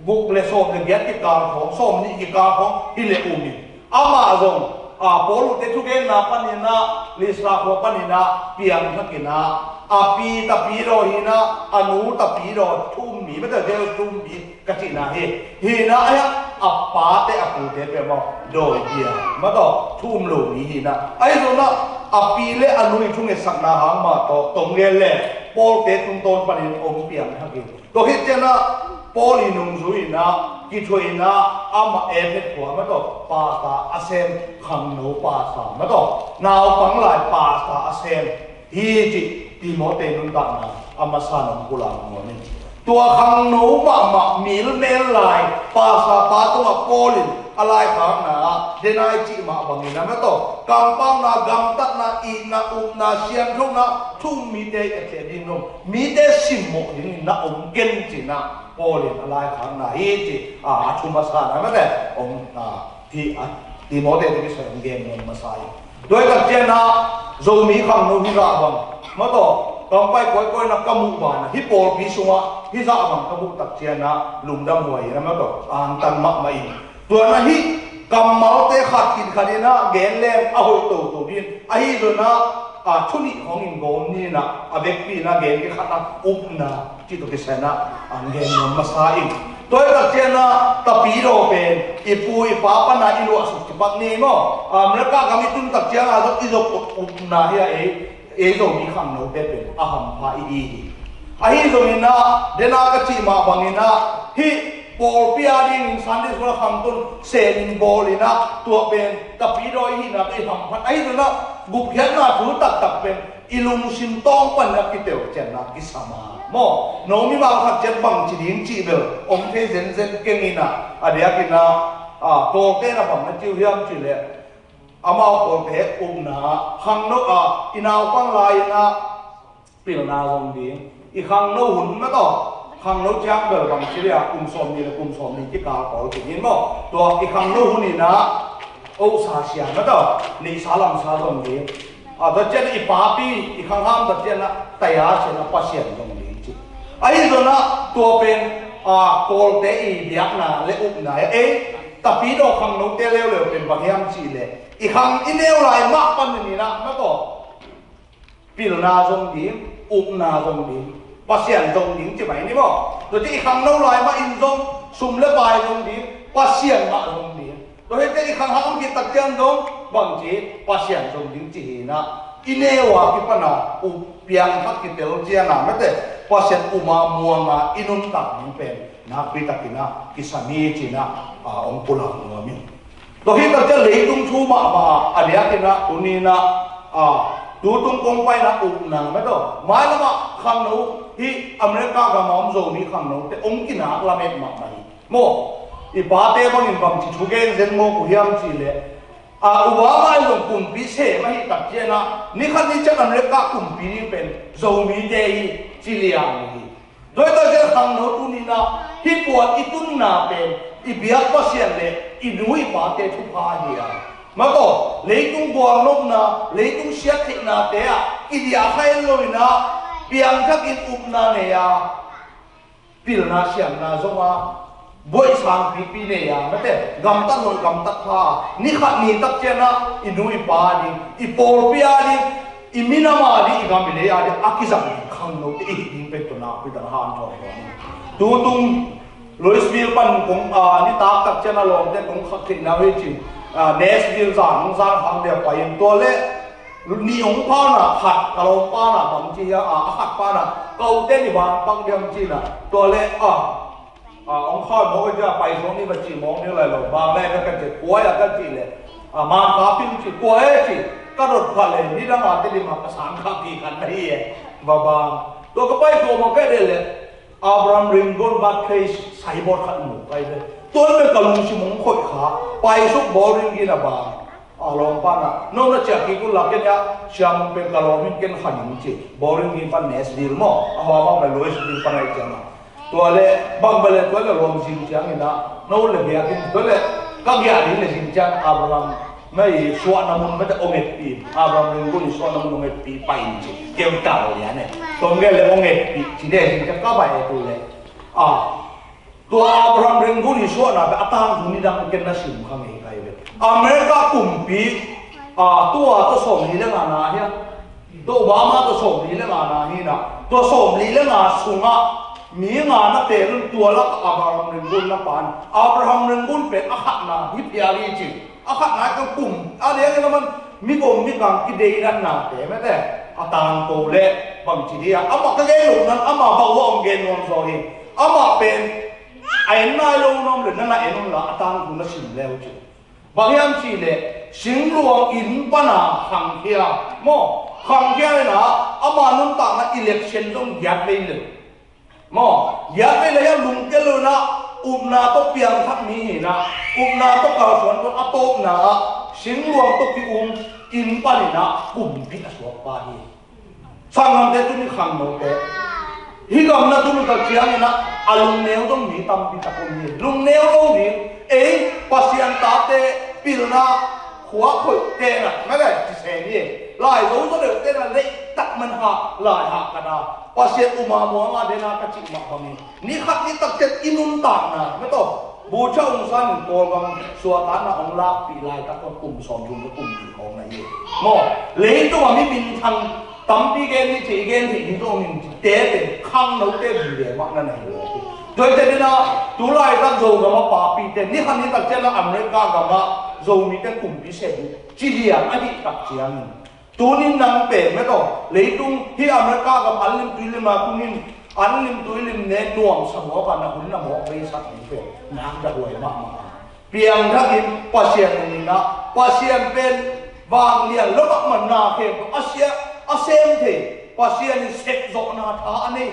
guk le sawm le giat kikal khawng, sawm nih kikal khawng hi leh um in, amah zong, a, Paul te thugenna panin ah, Listra khua panin ah piangthak in ah, a pi tapidaw hi in ah, a nu tapidaw thu um mi, mate, jail thu um mi ka cihna hi. Hi in ah, a, a pate, a pute peuhmah dawi bia mah tawh thu um lo mi hi in ah. Ahi zong ah, a pi le a nu i thungetsakna hang mah tawh tong gen le, Paul te tungtawn panin om piangthak in. Tua khit ciang ah Paul i nungzui in ah, kithuah in ah, amah Efesa khua mah tawh pastor a sem, khangno pastor mah tawh, naupang lai pastor a sem hi cih Timote nuntakna a masa in hong pulak nuam ing. Tua khangno mahmah, milmel lai pastor pa tungah Paul in a laikhakna ah, denai cih mah bangin ah mah tawh, kampauna, gamtatna, itna, upna, sianthona, thu um mite etteh ding, mite simmawh dingin na om ken ci in ah Paul in a laikhakna hi ci, a, a thu masa in ah mate, om, a, hi, a, Timote tawh kisai hong gen nuam masa hi. Tua hi tak ciang ah, Zomi khangno hizah bang mah tawh, kampai kawikawi in ah ka muh banah, hih pawlpi sungah hizah bang ka muh tak ciang ah lungdam huai in ah mah tawh angtang mahmah ing. Tua in ah hih kammalte khat khin khat in ah gen leng a hoih toto ding. Ahi zong ah, a, thu nih hong in gawm ni in ah, a vekpi in ah gen khat ah upna cih tawh kisai in ah hong gen nuam masa ing. Tua hi tak ciang ah tapidaw pen i pu i pa pan ah i luahsuk kipak ni maw? America gam i tun tak ciang ah zong i zop upna hi a, ei, ei Zomi khangnote pen a hampha i hi hi. Ahi zongin ah, dena ka cih mah bangin ah, hih pawlpi a dingin Sunday school a khangtun senin bawlin ah, tua pen tapidaw i hihna tawh i hamphat. Ahi zongin ah, gupkhiatna thu taktak pen i lungsim tawng pan a kitel ciatna kisam a maw. No mimal khat ciat bangci ding cih bel om thei zenzen keng in ah, a diakin ah, a, Kawlte'n a bang na ci uh hiam cih leh, amau Kawlte upna ah khangno, a, i naupang lai-in ah pilna zong ding. I khangno hun mah tawh, khangno ciang bel bangci dia, kum sawmnih le kum sawmnih kikal pawl kik in maw. Tua i khangno hun in ah, osa sia mah tawh, neihsa lamsa zong ding. A, tua ciang i papi, i khangham tua ciang ah, taya sia na Pasian zong ding ci. Ahi zongin ah, tua pen, a, Kawlte i biakna le upna hi a, ei, tapidaw khangnote leuleu pen bang hiam cih leh, i khang i neu lai mah panin ah, mah tawh pilna zong ding, upna zong ding, Pasian zong ding ci mai ni maw. Tua ci i khangno lai mah in zong sum le pai zong ding, Pasian mah zong ding. Tua hi teh i khang hang khit tak ciang zong bangci, Pasian zong ding ci hi in ah, i neu a kipan a up piangthak kitel ciang a, mate, Pasian um a muang a i nuntak ding pen nakpi takin ah kisam hi ci-in ah, a, hong pulak nuam hi. Tua hi tak ciang leitung thu mahmah a diakin ah tuni-in ah, a, tutung kong paina upna mah tawh, mailam ah khangno hi, America gam a om Zomi khangnote hong kinak lamet mahmah hi maw. I pate bangin bangci thugen zen mawk uh hiam cih leh, a, Obama in zong kumpi sem ahih tak ciang ah, ni khat ni ciang America kumpi ding pen Zomite hi ci liang uh hi. Tua hi tak ciang khangno tuni-in ah, hih puan i tunna pen i biak Pasian le i nu i pate thupha hi a, mah tawh leitung gualnopna, leitung siattheihnate ah i diah kha en lo-in ah, piangthakin upna nei a, pilna siamna zong a, buaih sangpipi nei a, mate, gamtat hoih gamtat pha a, ni khat ni tak ciang ah i nu i pa ding, i pawlpi a ding, i minam a ding, i gam i lei a ding a kizang khangnote i hih ding pen tua nakpi takin hanthawn hi. Tutung Louisville pan kong, a, nitak tak ciang a lawmte kong khak theihna uh hi ci-in, a, Nashville zan hong zan khak dia pai-in, tua leh ni hong pha-in ah khat ka lawmpa in ah bangci hiam, a, a khatpa in ah, ka ute ni bang pak diam ci-in ah, tua leh, a, a, hong khak mawk hi ciang pai suak ni va ci mawk ni lai lo, bang lai ka ci, kua hia ka cih leh, a, Mangkaping ci, kua e ci, ka dot pha leh nidang a teh dim a ka sangkah pi khat na hi e, va bang. Tua ka pai suak mawk ka deh leh, Abraham Lincoln birthplace signboard khat mu kai ve. Tua pen ka lungsim hong khoih kha, pai suk bawlring gin a bang. A lawmpa in ah, no na ciah kik un la, ken hiah siam pen ka lawm in ken khan ing ci. Bawlring gin pan Nashville maw, a hua bang pen Louisville pan a hi ciang a. Tua leh bang bang leh tua leh lawm zing ciangin ah, no leh biakinn tua leh ka giah ding leh zing ciang Abraham na i suahna mun mate hong etpih, Abraham Lincoln i suahna mun hong etpih pai in ci. Keu tal lian e. Tua hong gelh leh hong etpih ci leh zing ciang ka bai e tu leh. A, tua Abraham Lincoln i suahna pen a tangthu nidang ken na sim kha ngei kai ve. America kumpi, a, tua tua sawmli le nga na hiam? Tua Obama tua sawmli le nga na hi-in ah, tua sawmli le nga sungah mi nga na teel un, tua lak Abraham Lincoln na pan. Abraham Lincoln pen a khatna hi phial hi ci. A khatna ka kum a liang in a man, migom mikang kideidanna te mate, a tangko leh bangci dia, amah ka gen lo nan amah bang hua hong gen nuam zaw hi. Amah pen a en nai lo na om leh na na en un la, a tangthu na sim le uh ci. Bang hiam cih leh singluang inn pan a khangkhia maw, khangkhia in ah ama nuntakna election zong giat vei leh maw, giat vei leh hiah lungkia lo-in ah, upna tawh piangthak mi hi-in ah, upna tawh kalsuan tawh a tawpna ah, singluang tawh ki-um inn panin ah kumpi a suakpa hi. Sanggamte, tuni khangnote, hih gam na tun uh tak ciangin ah, a lungneu zong mi tampi tak om hi. Lungneu lo ding, ei Pasian tate pilna khua khoih tenah na gai kisem hi. Lai zo zaw deuh tenah leih tak man hah, lai hah ka na. Pasian um a muang a dena ka cih mah bangin, ni khat ni tak ciat i nuntakna mah tawh, bucha ung sanin Kawlgam suahtakna hong lakpih laitak tawh kum sawmthum le kum nih khawng na hi. Maw, leitungah mi minthang tampi gen ni ci, i gen theih ni zong in ci, tete khangnote vive mah na na hi lo. Tua hi te dena, tu laitak Zogam a papite, ni khat ni tak ciat a America gamah Zomite kumpi seh ding ci lian ahih tak ciangin, tunin nang pen mah tawh, leitung hih America gam an lim tui lim a tungin, An lim tui lim ne nuam sa mawk a, na hun na mawk beisak ding pen nak dahuai mahmah a. Piangthakin Pasian nunginah Pasian pen vanglian lo mahmah na khempeuh a sia a sem thei, Pasian in sepzawhna tha a nei.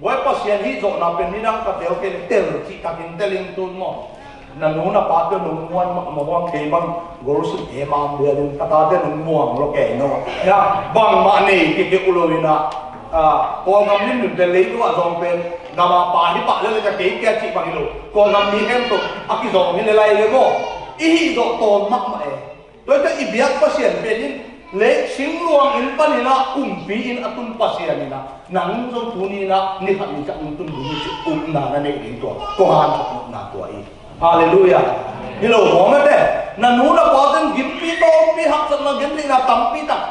Guai Pasian hih zawhna pen nidang ka tel kei le tel cihtakin tel in tun maw? Na nu na pate nong muan mahmah huang kei bang golsut e bang bialin ka tate nong muang lo kei no. Ya, bangmah nei kei kei ulo inah, ah, Kawlgam limlim pen leitung ah zong pen gama pa hi pah le le ka kei kia cih bang hi lo. Kawlgam mi khempeuh a kizawng hi le lai le maw? I hih zawh tawn mahmah e. Tua i biak Pasian pen in le singluang in paninah kumpi in a tun Pasian inah nang zong tuninah ni khat ni khat in tun ding hi ci upna na neih ding tua kong hanthawk upna tua hi. Halleluiah. Hi lo maw mete? Na nu na pa ten gimpi tawmpi haksatna gentheihna tampi tak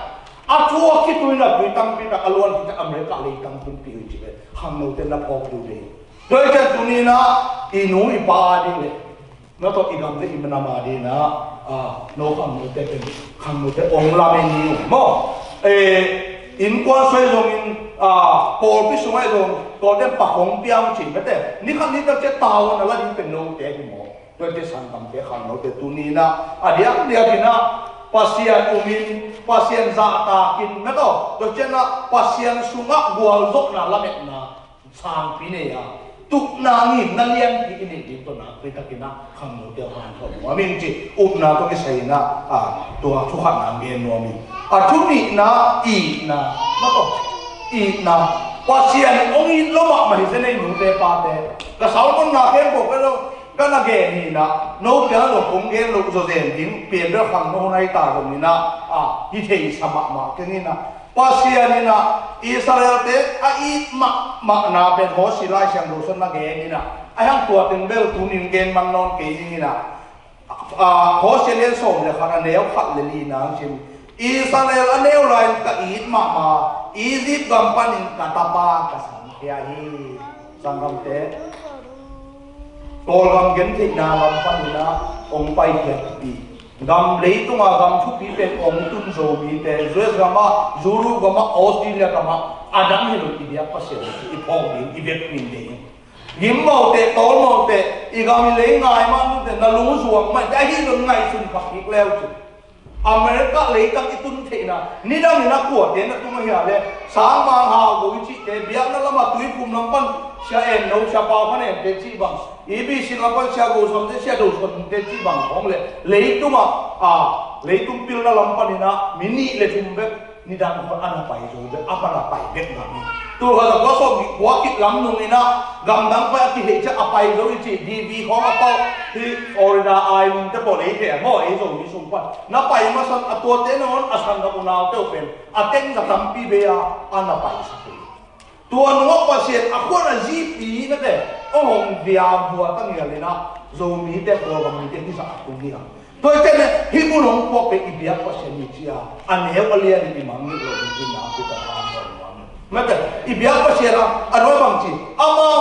a thu a khitui na tui tampi tak a luan khit America leitang tunpi hi ci ve. Khangnote na phawk duh ve. Tua i cian tuninah i nu i pa a ding le na tawh i gam le i nam a dinah, ah, no khangnote pen khangnote ong lamen ni uh maw? Eh, innkuan soi zongin, ah, pawlpi sungah zong tuate pakong piang cih mete ni khat ni tak ciah tauna la ding pen note hi maw? Tuate sanggamte khangnote tuninah a diakdiakinah Pasian umin Pasian zahtakin mete aw tua cianah Pasian sungah gualzawhna lametna sangpi nei a, tukna ngimna lianpi i neih ding tawh nakpi takinah khangnote hanthawn nuam in cih upna tawh kisai inah, a, tua thukhatna gen nuam in. A thu nihna, itna, na tawh itna. Pasian in hong it lo mahmah hi zen ei nute pate. Ka sermon na khempeuh ka lo ka na gen hi inah no piang lo kong gen lo zaw zen ding pian bel khangno nai ta zong inah, a, hi thei sa mahmah keng inah. Pasian inah Israelte a it mahmahna pen Hosea Lai Siangtho sung na gen inah a hiang tua teng bel tunin gen man nawn kei ding inah, a, Hosea lian sawm le khat a neu khat le li nang cin Israel a neu lai-in ka it mahmah Egypt gam panin ka tapa ka sankhia hi. Sanggamte Kawlgam gentheihna lam paninah hong paikhiatpi gam leitunga gam thupi pen hong tun Zomite U S gamah, Europe gamah, Australia gamah a dang hi lo i biak Pasian i phawk ding i biakpi ding. Gim maute, tawl maute, i gam i lei ngai mah nute na lungzuang mah te ahi zon ngaihsun phak kik leu cu. America leitang i tun theihna nidang in a kuate na tung ahia le sangmang hau go i cihte biakna lamah Tuiphum lam pan sia en no sia pau khan ente cih bang, E B C lam pan sia go samte sia do samte cih bang khawng le leitungah, a, leitung pilna lam paninah mi nih le thum bek nidang khawng a na pai zo bek a pan a pai bek bang hi. Tul khat za kua sawm kua kip lam nung inah gamdang pai a kitheih ciah a pai zo i cih D V khawng a pau hi. Florida island te pawh lei thei a maw ei Zomi sung pan na pai masan a tuate nangawn a sanggam unaute uh pen a teng za tampi bei a a na paisak hi. Tua nungah Pasian a khuan a zipi nate a hong via vua tangial inah Zomite Kawlgam mite hizah a tung hi a. Tua i cian hih mun hong puak pen i biak Pasian hi cia a neu a lian i mangngilh lo ding hi na pi ta a nuam nuam. Mate i biak Pasian a a nuai bang ci amau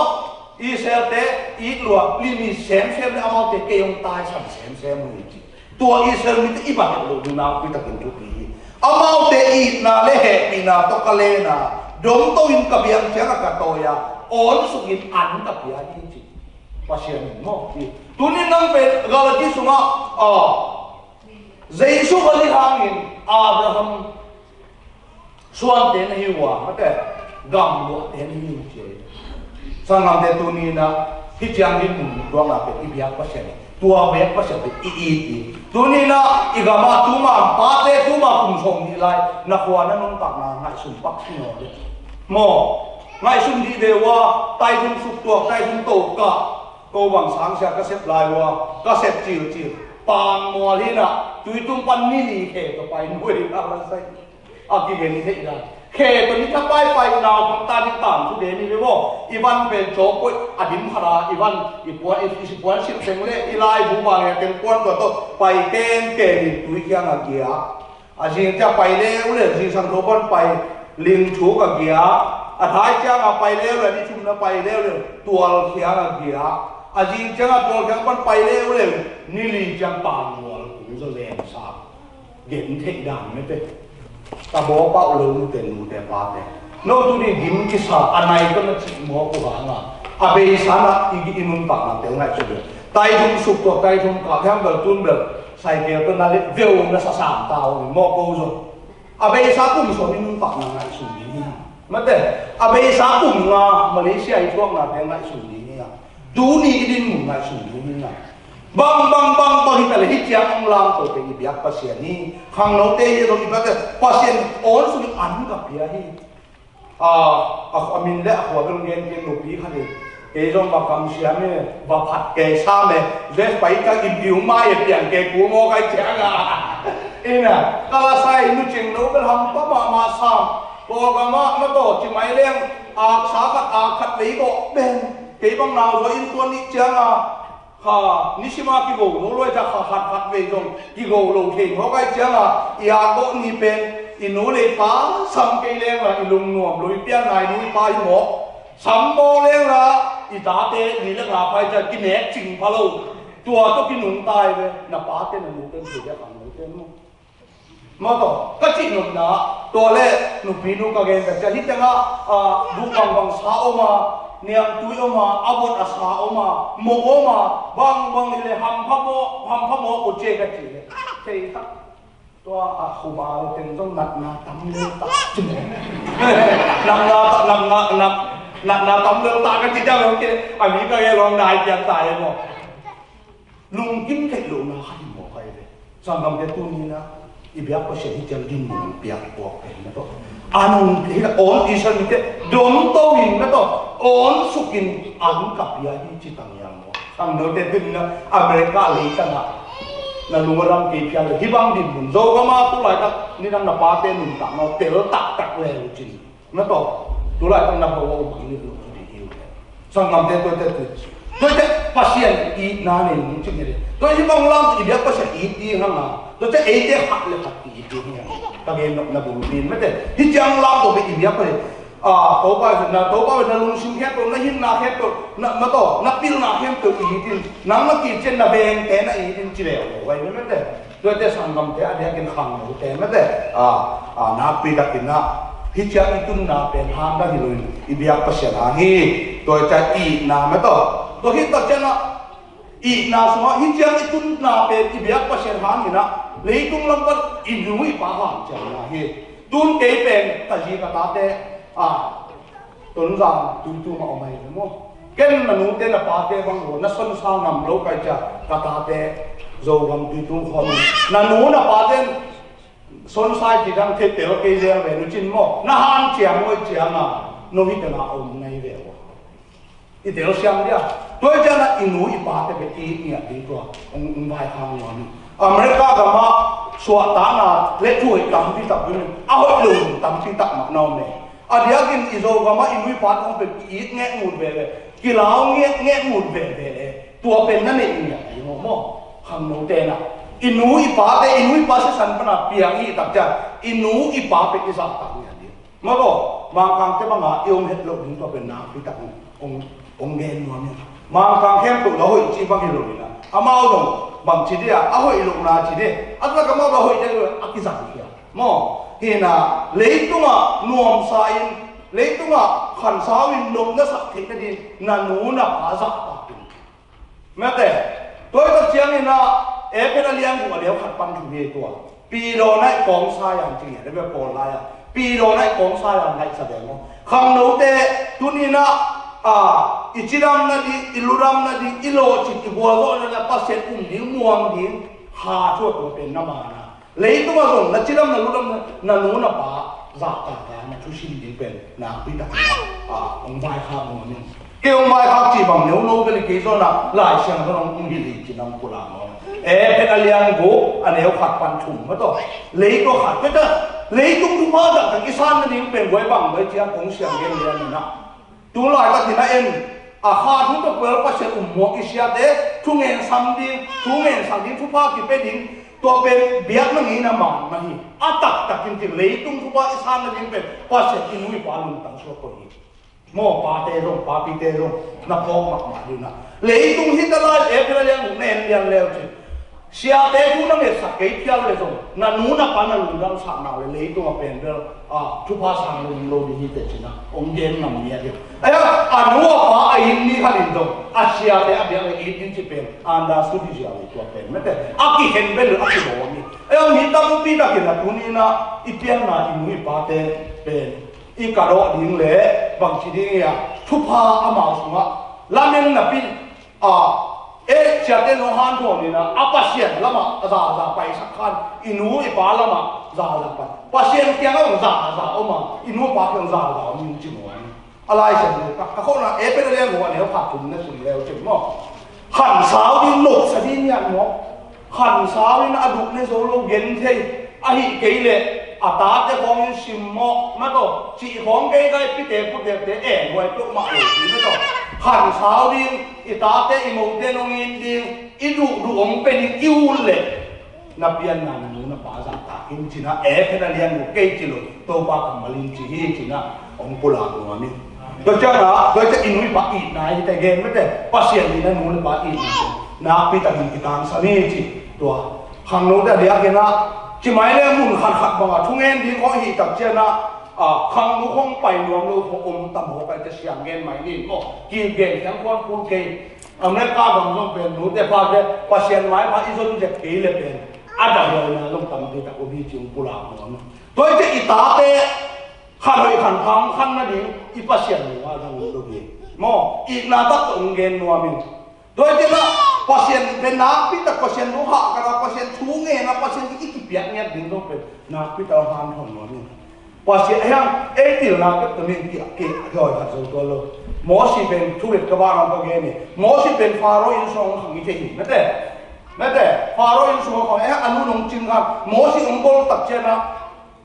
Israelte it lua limi semsem le amaute kei hong taisan semsem uh hi ci. Tua Israel mite i bang het lo ding nakpi takin thupi hi. Amaute itna le hehpihna tawh ka lena domto in ka biang ciangah ka tawi a awn sukin an ka pia hi ci. Pasian in maw hi. Tunin nang pen Galati sungah, a, Jesu ka nih hangin Abraham suante na hi uh a mate gamluahte na hi uh ci. Sanggamte tuninah hih ciang hih mun tuakna pen i biak Pasian hi. Tua biak Pasian pen i it hi. Tuninah i gamah tuma pate tuma kum sawm nih lai na khua na nuntakna ngaihsun pak hi nawn le maw? Ngaihsun dih ve ua, taithum suktuak, taithum tokah. Ko bang sangsia ka sep lai ua ka sep cilcil pangmual hinah tuitung pan ni li khe ka pai nuai a la sai. A kigen theih dan khe tawh ni thapai pai naupang ta ni tang thu de ni ve maw? I van pen cawpoi a dim khara i van i puan i, i puan sip teng le i lai bu bang a teng puan tua tawh pai tengteng in tui kiang a giak. A zing ciang pai leuleu zingsang tho pan pai ling thuk a giak. A thai ciang a pai leuleu ni thumna pai leuleu tual kiang a giak. A zing ciang a tual kiang pan pai leuleu ni li ciang pangmual kung zaw zeng sa. Gen theih dan mete. Ka bawpauh lo nute nute pate. No tuni gim kisa a nai tawh na cih mawk uh hanga a beisa na i, i nuntakna tel ngaihsun ve. Taithum suk tawh taithum kah hiam bel tun bel cycle tawh na let veu na sasam ta uh mawk uh zong. A beisa kum sawm i nuntakna ngaihsun ding hi hang. Mate, a beisa kum nga Malaysia i thuakna tel ngaihsun ding hi hang. Tuni i dinmun ngaihsun ding hi hang. Bang, bang, bang, bang, hi ta le hi ciang ang lam to te i biak Pasian hi. Khangnote hi zong i biak Pasian awn sung an ka pia hi. A, a, a min le a khua dong gen gen nupi khat in. Kei zong va kam siam e, va phat kei sam e. Zes pai ka in diu mai e piang kei ku maw kai ciang a. Ina, ka la sai nu cing no bel ham pa ma ma sam. Ko ka ma ma to ci mai leng. Ak sa khat, ak khat lei ko ben. Kei bang nau zo in tuan ni ciang a. Kha, nisima kigo lo loi ta kha khat khat vei zong kigo lo thei mawk ai cianga i a ko ni pen i nu le pa sam kei leng la i lungnuam lo i pian nai nu i pa i mawk sam mawk leng la i tate ni le nga pai ta kinek cing pha lo tua to kinung tai ve na pate na nute thei le khang nute mu. Maw taw, ka cih nopna, tua le nupi nu ka gen ka cia, hih tengah, ah, duh bangbang sa om a, niangtui om a, a vot a sa om a, mawh om a, bangbang hi le hampha mawh, hampha mawh ko cia ka cih le. Thei tak. Tua a khum a teng zong natna tam lel tak. Natna, natna, nat, natna tam lel tak ka cih cia le, okay. A mi ka gen long nai pian ta e maw. Lungkim theih lohna khat hi mawk ai ve. Sanggamte tuni-in ah i biak Pasian hi ciang dinmun piak puak pen na tawh. A nung hi la awn Israel mite dom to in na tawh. Awn sukin an ka pia hi ci tang hiam maw? Khangnote tuni-in ah America leitang ah na lungdam kei phial le hi bang dinmun Zogam ah tu laitak nidang na pate nuntak na tel taktak le uh cin. Na tawh, tulai tang na bawa umang ni lu tu di hiu. Sanggamte tuate tu. Tuate Pasian itna nei nung cing ni. Tuate bang lam i biak Pasian it ding hang a. Tuate eite khat le khat i it ding hang. Ka gen nop na bul din mate. Hi ciang lam to be i biak Pasian. A, Topa na, Topa na lungsim khempeuh, na hinna khempeuh, na, na tawh, na pilna khempeuh i it in. Nang na kicin na vengte na i it in ci leu lo. Vai mate. Tuate sanggamte a diakin khangnote mate a, a, nakpi takin ah hih ciang i tunna pen hang dang hi loin i biak Pasian hang hi. Tua ciang itna mate tua hih tak ciang ah itna sungah hih ciang i tunna pen i biak Pasian hangin ah leitung lam pan i nu i pa hang ciang na hi. Tun kei pen ka zi ka tate a Tonzang tuitu mah om ahi ve maw? Ken na nute na pate bang lo na sonsa ngam lo kai cia ka tate Zogam tuitu khawm na nu na pate sonsa i ci dang thei tel kei zel ve nu cin maw? Na han cia maw i cia ma no hi tena om na hi ve maw? I tel siam dia tua i cia na i nu i pate be i ngiat ding tua ong vai khang nuam. America gama suahtakna le thuhoih tampi tak dun a hoih lo tampi tak mah na om e. A diakin i Zogam ah i nu i pa tawng pen i it ngek ngut veve, kilau ngek ngek ngut veve le tua pen na neih ngiat ding maw? Khangno tena i nu i pate i nu i pa sisan pana piang i tak ciang i nu i pa pen i zahtak ngiat ding. Maw taw, Mangkangte banga i om het loh ding tua pen nakpi tak ong, ong gen nuam in. Mangkang khempeuh la hoih ci bang hi lo in a, amau dong bang ci dia a hoih lohna ci dia a tak amau la hoih dia a kizang hi a. Maw, hina leitungah nuamsa in, leitungah khansa in nopna sak theih nadin na nu na pa zahtak in. Mate, tua i tak ciangin ah Efesa a lian guk a neu khat pan thum hi tua. Pidaw naih kawngsa yang ci ngiat a bia pawl lai a. Pidaw naih kawngsa yang naih sa deng maw? Khangnote tuninah a, i cidam nading, i ludam nading, i lawhcin, i gualzawh nading a Pasian um ding, muang ding, ha thu a tua pen na mana. Leitungah zong na cidam na ludam na, na nu na pa zahtakna na thusim ding pen nakpi takin ah hong vaikhak nuam in. Kei hong vaikhak cih bang neu no bel i kei zawnah Lai Siangtho hong hilh hi cin hong pulak nuam in. Efesa a lian guk a neu khat pan thum mah tawh. Leitung khat pia ta, leitung thupha taktak i san nading pen guai bang guai ciang kong siang gen lian inah. Tulaitak in a en a kha thu tawh pual Pasian um muak i siate thungen sam ding, thungen sam ding, thupha kipia ding, tua pen biakna ngeina mahmah hi. A taktakin ci leitung thupha i san nading pen Pasian i nu i pa lungtang suak ko hi. Maw pate zong, papite zong na phawk mahmah ding na. Leitung hi ta lai Efesa lian guk na en lian leu ci. Siate thu na ngetsak kei phial le zong, na nu na pa na lungdamsak na uh le leitung a pen bel, a, thupha sang lo, lo ding hi teh ci-in ah hong gen ngam ni a ding. Ahi a, a nu a pa a it mi khat in zong a siate a biak le it ding ci pen, anda sudi zia le tua pen mete a kikhen bel a kibawl mi. Ahi a, mi tampi takin a tuni-in ah i pianna i nu i pate pen i kadawh ding le bangci ding hi a, thupha amau sungah lamen napi, a, eh, siate nong hanthawn in ah, a Pasian lamah a zaza paisak khan i nu i pa lamah zaza pai. Pasian kiangah zong zaza om a, i nu i pa kiangah zaza om in ci maw. A Lai Siangtho ka, ka khawhna Efesa lian guk a neu khat thum na sim leu cin maw. Khansau ding, lawhsa ding hiam maw. Khansau in a duk ne zo lo gen thei, ahih kei leh a tate khawng in simmawh mah tawh, cih khawng kei gai pite putekte en huai peuhmah lo ding mah tawh. Khansau ding, i tate i mote nong it ding, i duhduh hong pia ding i ut leh na pianna na nu na pa zahtak in ci-in ah, Efesa lian guk kei ci lo, Topa kammal in ci hi ci-in ah hong pulak nuam ing. Tua ciangin ah, tua ciang i nu i pa itna hi teh gen mete, Pasian in a nu le pa itna nakpi takin kitangsa ni ci. Tua khangnote a diakin ah, ci mai le mun khatkhat bangah thungen ding khawng hih tak ciangin ah, a, khangno khawng pai nuam lo khawng om tam hawk a, tua siang gen mai ni maw. Kigen thiang khuan kul kei. America gam zong pen nute pate Pasian maipha i zon zek kei le pen a dahhuaina zong tampi tak om hi ci hong pulak nuam ing. Tua hi ciang i tate khan hoih khan pha hong khan nading i Pasian nungah zang lo hi. Maw, itna tak tawh hong gen nuam ing. Tua hi ciang ah Pasian pen nakpi tak Pasian thu hahkat a, Pasian thu ngen a, Pasian i kipiak ngiat ding zong pen nakpi tak hong hanthawn nuam ing. Pasian hiam, ei pilna pek tawh ning kiah kei a kihawi khat zo tuan lo. Mosi pen thu let ka ban hong ka gen hi. Mosi pen Faro inn sung hong khang i thei hi. Mete, mete, Faro inn sung hong khang, eh, a nu nong cing khan Mosi hong bol tak ciangin ah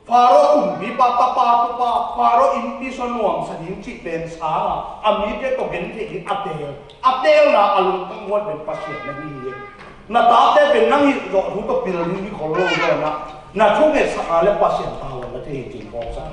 Faro kumpipa tapa tupa, Faro innpi sung nuamsa ding cih pen sang a, a mite tawh gen thei ding a teel, a teelna a lungtang huai pen Pasian na hi hi. Na tate pen nang hih zawh thu tawh pil ding hi khol lo zaw in ah, na thungetsakna le Pasian tavuan na thei hi cih phawksak.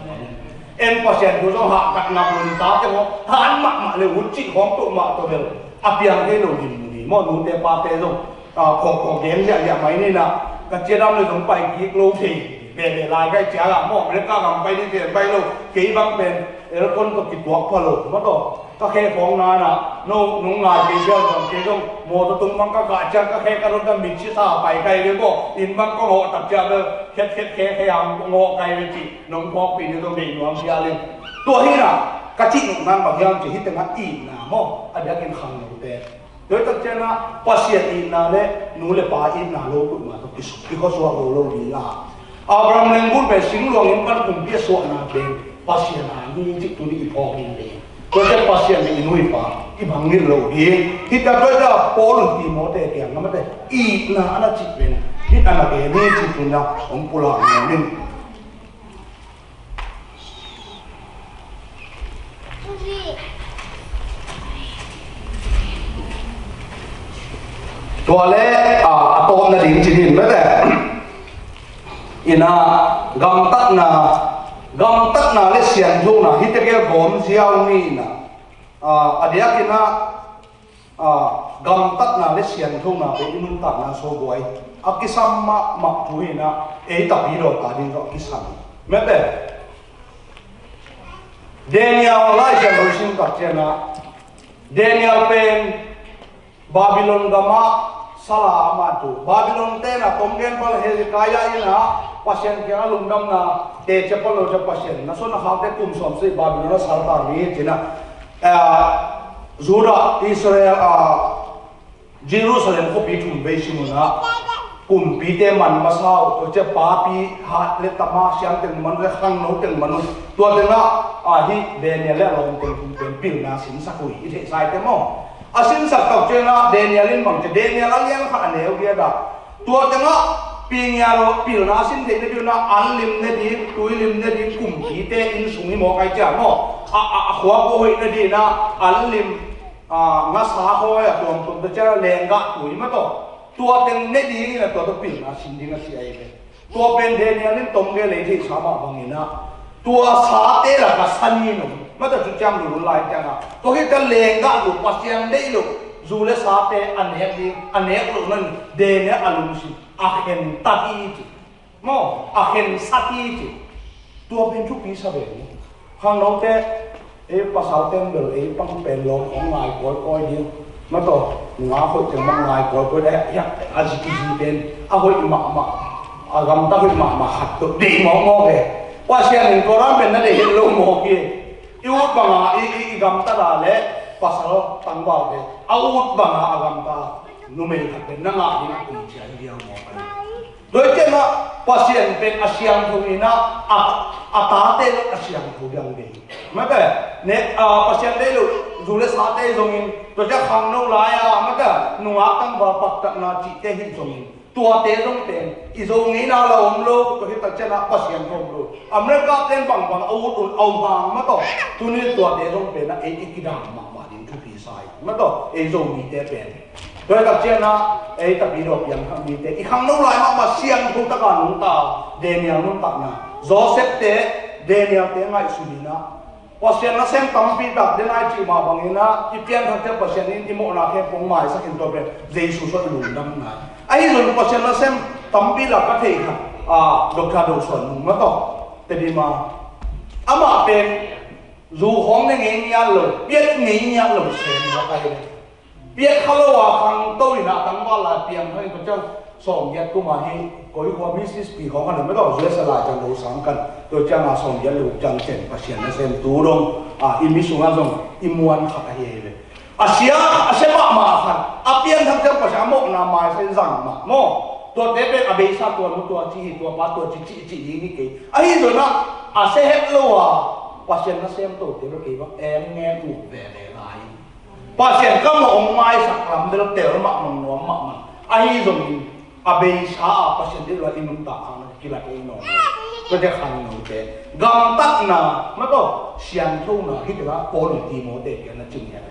En Pasian thu zong hahkat nak lo, na tate khawng han mahmah le ut cih khawng tuh mah tawh bel a piang thei lo ding hi. Maw, nute pate zong, a, khawk khawk gen ziahziah mai ni in ah, ka ciadam le zong pai kik lo thei veve lai ka hih ciang ah, maw, America gam pai ni thei pai lo, kei bang pen aircon tawh kituak pha lo mah tawh. Ka khe khawng na in ah, no, nong ngai kei bel zong, kei zong mawtaw tung bang ka kah ciang ka khe ka run ka mit sisa pai kai ve maw, inn bang kong hawh tak ciang bel khet khet khe khe hang kong hawh kai ve cih nong phawkpih ni zong deih nuam phial ing. Tua hi in ah, ka cih nopna in bang hiam cih hi tengah itna maw, a diakin khangnote. Tua hi tak ciang ah Pasian itna le nu le pa itna lo peuhmah tawh kisuk, kikhuasuak lo lo ding a. Abraham lenggun pen singluang in pan kumpi a suahna pen Pasian a ni cih tuni i phawk in le. Tua ciang Pasian le i nu i pa i bang ngil lo ding. Hih tak tua ciang Paul in Timote kiang a mate itna a na cih pen hih a na gen hi cih tuni a hong pulak nuam ing. Tua le, a, a tawpna ding ci ding mete. In ah, gamtatna, gamtatna le sianthona, hihte gel gawm ziau ni in ah. A, a diakin ah, a, gamtatna le sianthona pen i nuntakna sawbuai a kisam mahmah thu hi in ah, ei Tapidaw ta ding zong a kisam. Mete, Daniel Lai Siangtho i sim tak ciang ah, Daniel pen Babylon gamah sala amah tu. Babylon te in ah tom gen pal Hezekiah in ah Pasian kiangah lungdamna teci pal lo ciang Pasian, na suan na khakte kum sawmsagih Babylon ah saltak ni ci in ah, eh, Judah, Israel, ah, Jerusalem khuapi thum vei sim un ah kumpite man masa uh, tua ciang papi hat le tama siam teng man uh le khangno teng man uh. Tua tengah, a, hih Daniel le a lawm teng thum pen pilna sinsak uh hi, i theihsa hi teh maw. A sinsak tak ciangin ah Daniel in bang ci, Daniel a lian khat a neu giat ah, tua tengah pilna, pilna sin theih nading un ah an lim nading, tui lim nading, kumpite inn sung hi mawk ai ciang maw. A, a, a khua kua hoih nading un ah an lim, a, ngasa khawi a tuamtuam, tua ciang lenggah tui mah tawh, tua teng ne ding in ah tua tawh pilna sin ding a ci ahi ve. Tua pen Daniel in tom gen lei theihsa mah bangin ah, tua sate lakah sa nih om, mah tawh cu ciang lulun lai ciangah, tua khit ciang lenggah lo, Pasian deih lo, Zu le sate a nek ding, a nek loh nawn, Daniel a lungsim a khen ta hi ci. Maw, a khen sa hi ci. Tua pen thupi sa ve ni. Khangnote, ei pasal ten bel ei pang pen lo hong ngai kawikawi ding. Mataw, nga hoih teng bang ngai kawikawi ding, a zi kizi pen a hoih mahmah, a gamta hoih mahmah khat tawh deih mawkmawk e. Pasian in Koran pen na deih het lo mawk hi. I ut banga i, i, i gamta da le pasal tangvalte a ut banga a gamta numei khat pen na ngah ding a pi cia hi liau mawk a. Tua hi ciangin ah Pasian pen a siangtho in ah a, a tate lo a siangtho ding ve. Mate, ne, a, Pasian deih lo zu le sate zongin, tua ciang khangno lai-a, mate, nungak tangval paktatna cihte hi zongin, tuate zong pen i Zo ngeina la om lo, tua hi tak ciangin ah Pasian tho om lo. America ten bangbang a ut un a om hang, mataw, tuni tuate zong pen ah ei i kidam mahmah ding thupi sa hi. Mataw, ei Zomite pen. Tua hi tak ciangin ah ei Tapidaw piangthak mite i khangno lai mahmah siangtho taka nungta, Daniel nuntakna, Joseph te, Daniel te ngaihsun in ah, Pasian nasem tampi tak den ai cih mah bangin ah i pianthak ciang Pasian in i mawhna khempeuh hong maisak in tua pen Jesu sawh i lungdam nai. Ahi zong Pasian nasem tampi lak ka thei khat, a, Doctor Do Suan Nung, mataw, Tedim a, amah pen zu khawng ne ngei ngiat lo, piat ngei ngiat lo sem lak ahi. Piat kha lo a khangto in ah tangval lai piang kha in, tua ciang sawmgiat kum a hi, koi khua Mrs P khawng khan, mataw, U S A lai ciang lo sang khan, tua ciang a sawmgiat lo ciang cen Pasian nasem tu dong, a, i mi sungah zong i muan khat ahi hi ve. A sia, a sia mahmah khat, a pianthak ciang Pasian a mawhna maisak in zang mah maw. Tuate pen a beisa tua nu tua ci hi, tua pa tua ci, ci, ci ding hi kei. Ahi zongin ah a sia het lo a Pasian nasem tote lo kei bang em ngen uh veve lai. Pasian ka mawh hong maisak lam bel tel mahmah, nuam mahmah. Ahi zongin a beisa a Pasian deih lo a i nuntak hang na kilak ei nawn lo. Tua te khangnote, gamtatna, mataw, siangthona, hih tengah Paul in Timote kiang na cing hi a,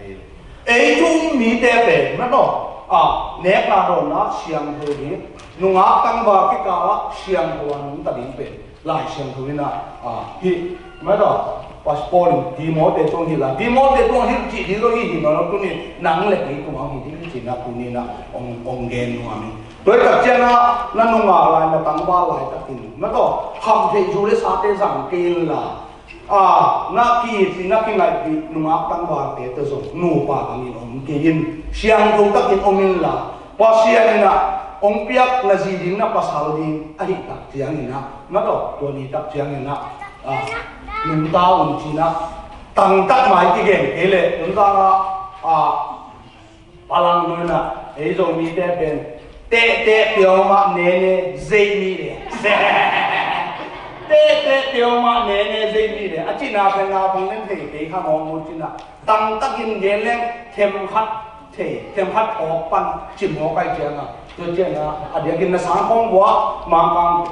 ei thu um mite pen, mataw, a, nekna dawnna siangtho ding, nungak tangval kikal ah siangtho a nungta ding pen Lai Siangtho in ah, a, hih, mataw, Paul in Timote tung hilh a, Timote tung hilh cih ding lo hi hi nawn lo, tuni nang le kei tung ang hi ding hi ci-in ah tuni in ah hong, hong gen nuam hi. Tua hi tak ciangin ah na nungak lai, na tangval laitakin, mataw, khamtheih zu le sate zang kei inla, a, na ki-itpih, na kingaihpih nungak tangvalte tawh zong nupa bangin om kei in, siangtho takin om inla, Pasian in ah hong piak na zi ding, na pasal ding ahih tak ciangin ah, mataw, tua ni tak ciangin ah, a, nungta un ci-in ah, tangtak mai kigen kei leh, nungta ah, a, Palangnu in ah, ei Zomite pen, tehteh piauma nene zeimi le. Tehteh piauma nene zeimi le. A cihna pen na bang nen thei kei kha mawk mu ci-in ah, tangtakin gen leng themkhat thei, themkhat thawk pan cimawk ai ciangin ah, tua ciangin ah, a diakin na sang khawng buah, Mangkang,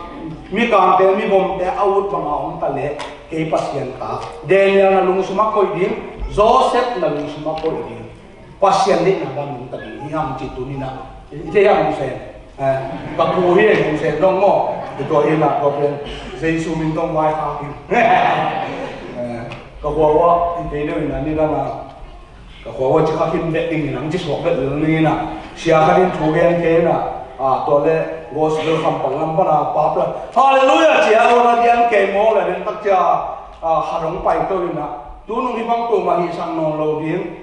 mikangte, mibomte a ut banga om ta leh, kei Pasian ta. Daniel na lungsim ah koih ding, Joseph na lungsim ah koih ding. Pasian deihna bang nungta ding hi hang ci tuni in ah. I thei hang Hong Sen. Eh, ka pu hi Hong Sen dong maw. I tua hi in ah tua pen Jesu min tawh vaikhak hi. Eh, ka khua uah i thei deuh in ah nidang a, ka khua uah ci kha khin vet ding in ah, ci suak vet ding in ah. Sia khat in thu gen kei in ah. Ah, tua le gospel khampang lam pan a pap la, Halleluiah ci a, aw na diang kei maw le den tak cia, ah, khat hong pai to in ah. Tunung hi bang tua mah hi sang nawn lo ding.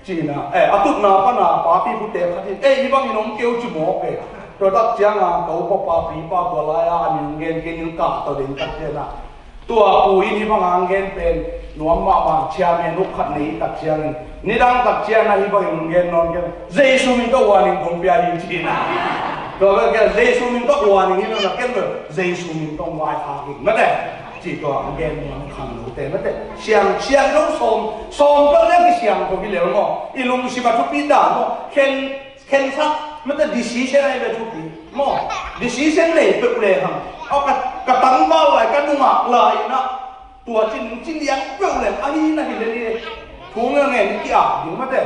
Ci-in ah, eh, a tutna pan a papi pute khat in, eh, hih bangin om kei uh ci mawk e. Tua tak ciangin ka upa papi pa tua lai-a a min gen gen in ka tawh den tak ciangin ah, tua pu in hih bang a gen pen nuam mahmah, chairman uk khat nei tak ciangin, nidang tak ciangin ah hih bangin gen nawn gen, Jesu min tawh warning kong pia hi ci-in ah. Tua bek a Jesu min tawh warning hi lo na ken bel Jesu min tawh vaikhak hi mate. Cih tua a gen nuam khangnote mate. Siang, siang lo sawm, sawm peuh le kisiang ko hi lel maw. I lungsim a thupi dan maw. Khen, khensak mate decision ahi le thupi maw. Decision nei peuh le hang. Aw ka, ka tangval lai, ka nungak lai in ah. Tua cin, cin liang peuh le ahi na hi le ni. Thu ngen ngen ki-ak ding mate.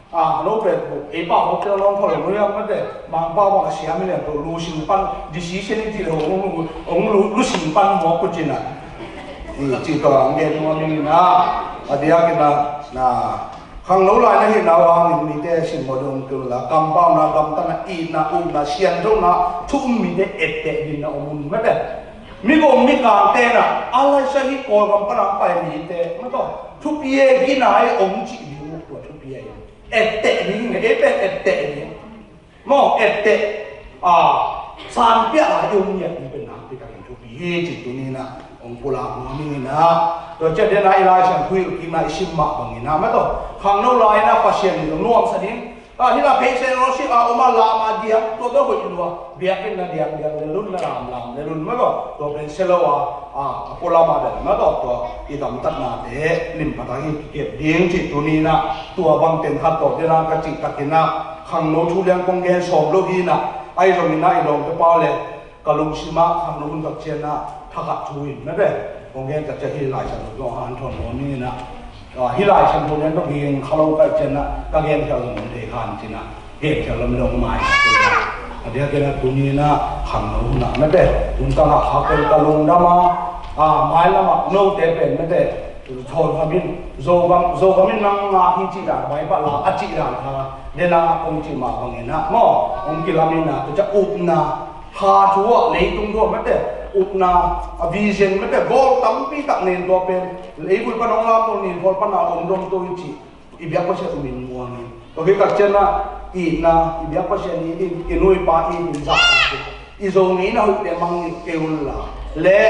A, no pen, ei pa hawk te lawng pha lo nuam mate, Mangpau bang a siam hi leng, tua lu sing pan, decision i cih leh, hong lu, hong lu, lu sing pan mawk ko cin a. Cih tua, hong gen nuam ing in a, a diakin a, na, Khangno lai na hihna uh hangin mite simmawh ding om kei un la, kampauna, gamtatna, itna, upna, sianthona thu um mite etteh ding na om un mate. Mi gum mi kangte na a laisa hi Kawlgam pana pai mite mate, thupi e, gina e, om cih ding uh, tua thupi e. Etteh ding ne, ei pen etteh ding. Maw, etteh, a, sanpiah a i om ngiat ding pen nakpi takin thupi hi cih tuni-in ah hong pulak nuam ing in ah. Tua ciang den ah i Lai Siangtho hilhkikna i sim mah bangin ah, mate, khangno lai-in ah Pasian in hong nuamsa ding. A, hih lai phei seng lo si a om a, lam a diang, tua bek hoih lua. Biakinn na diang diang lel un, na lam lam lel un, mate. Tua pen sia lo a, a, a pualam a bel, mate, tua i gamtatnate lim pha tak hi kikep ding cih tuni-in ah, tua bang teng khat tawh den ah ka cih takin ah, khangno thu lian kong gen sawm lo hi in ah, ahi zongin ah i lawmte pau le ka lungsim ah khangno hun tak ciang ah thakhat thu in, mate, kong gen tak ciang hih Lai Siangtho tawh hanthawn nuam ing in ah, a, hih Lai Siangtho lian tawh gen kha lo ka hih ciang ah ka gen khial zong om thei kha in cih ah, gen khial lam dong mai. A diakin ah tuni-in ah khangno hun ah, mate, hun ka ngah khak pen ka lungdam a, a, mailam ah note pen, mate, Thawngkam in, Zogam, Zogam in nang ngak hi cih dan, Baibal a cih dan kha, den ah kong cih mah bangin ah, maw, hong kilam in ah, tua ciang upna, ha thu ah, leitung thu ah, mate, upna, a, vision, mate, goal tampi tak nei in, tua pen leivui pan hong lamto, nin khawl pan a om dong to hi cih i biak Pasian um in muang in. Tua khit tak ciang ah itna, i biak Pasian it in, i nu i pa it in, zahtak in, i Zo ngeina hoihte mangngilh kei un la, le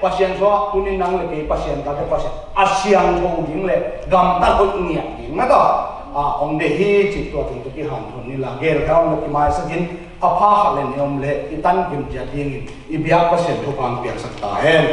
Pasian suah, tuni nang le kei Pasian tate Pasian a siangtho ding le gamtat hoih ngiat ding, mate, a, hong deih hi cih tua teng tawh kihanthawn ni la, gel kha hong na kimaisak in, a pha khat le nih om le i tankim ciat dingin i biak Pasian thupha hong piaksak ta hen.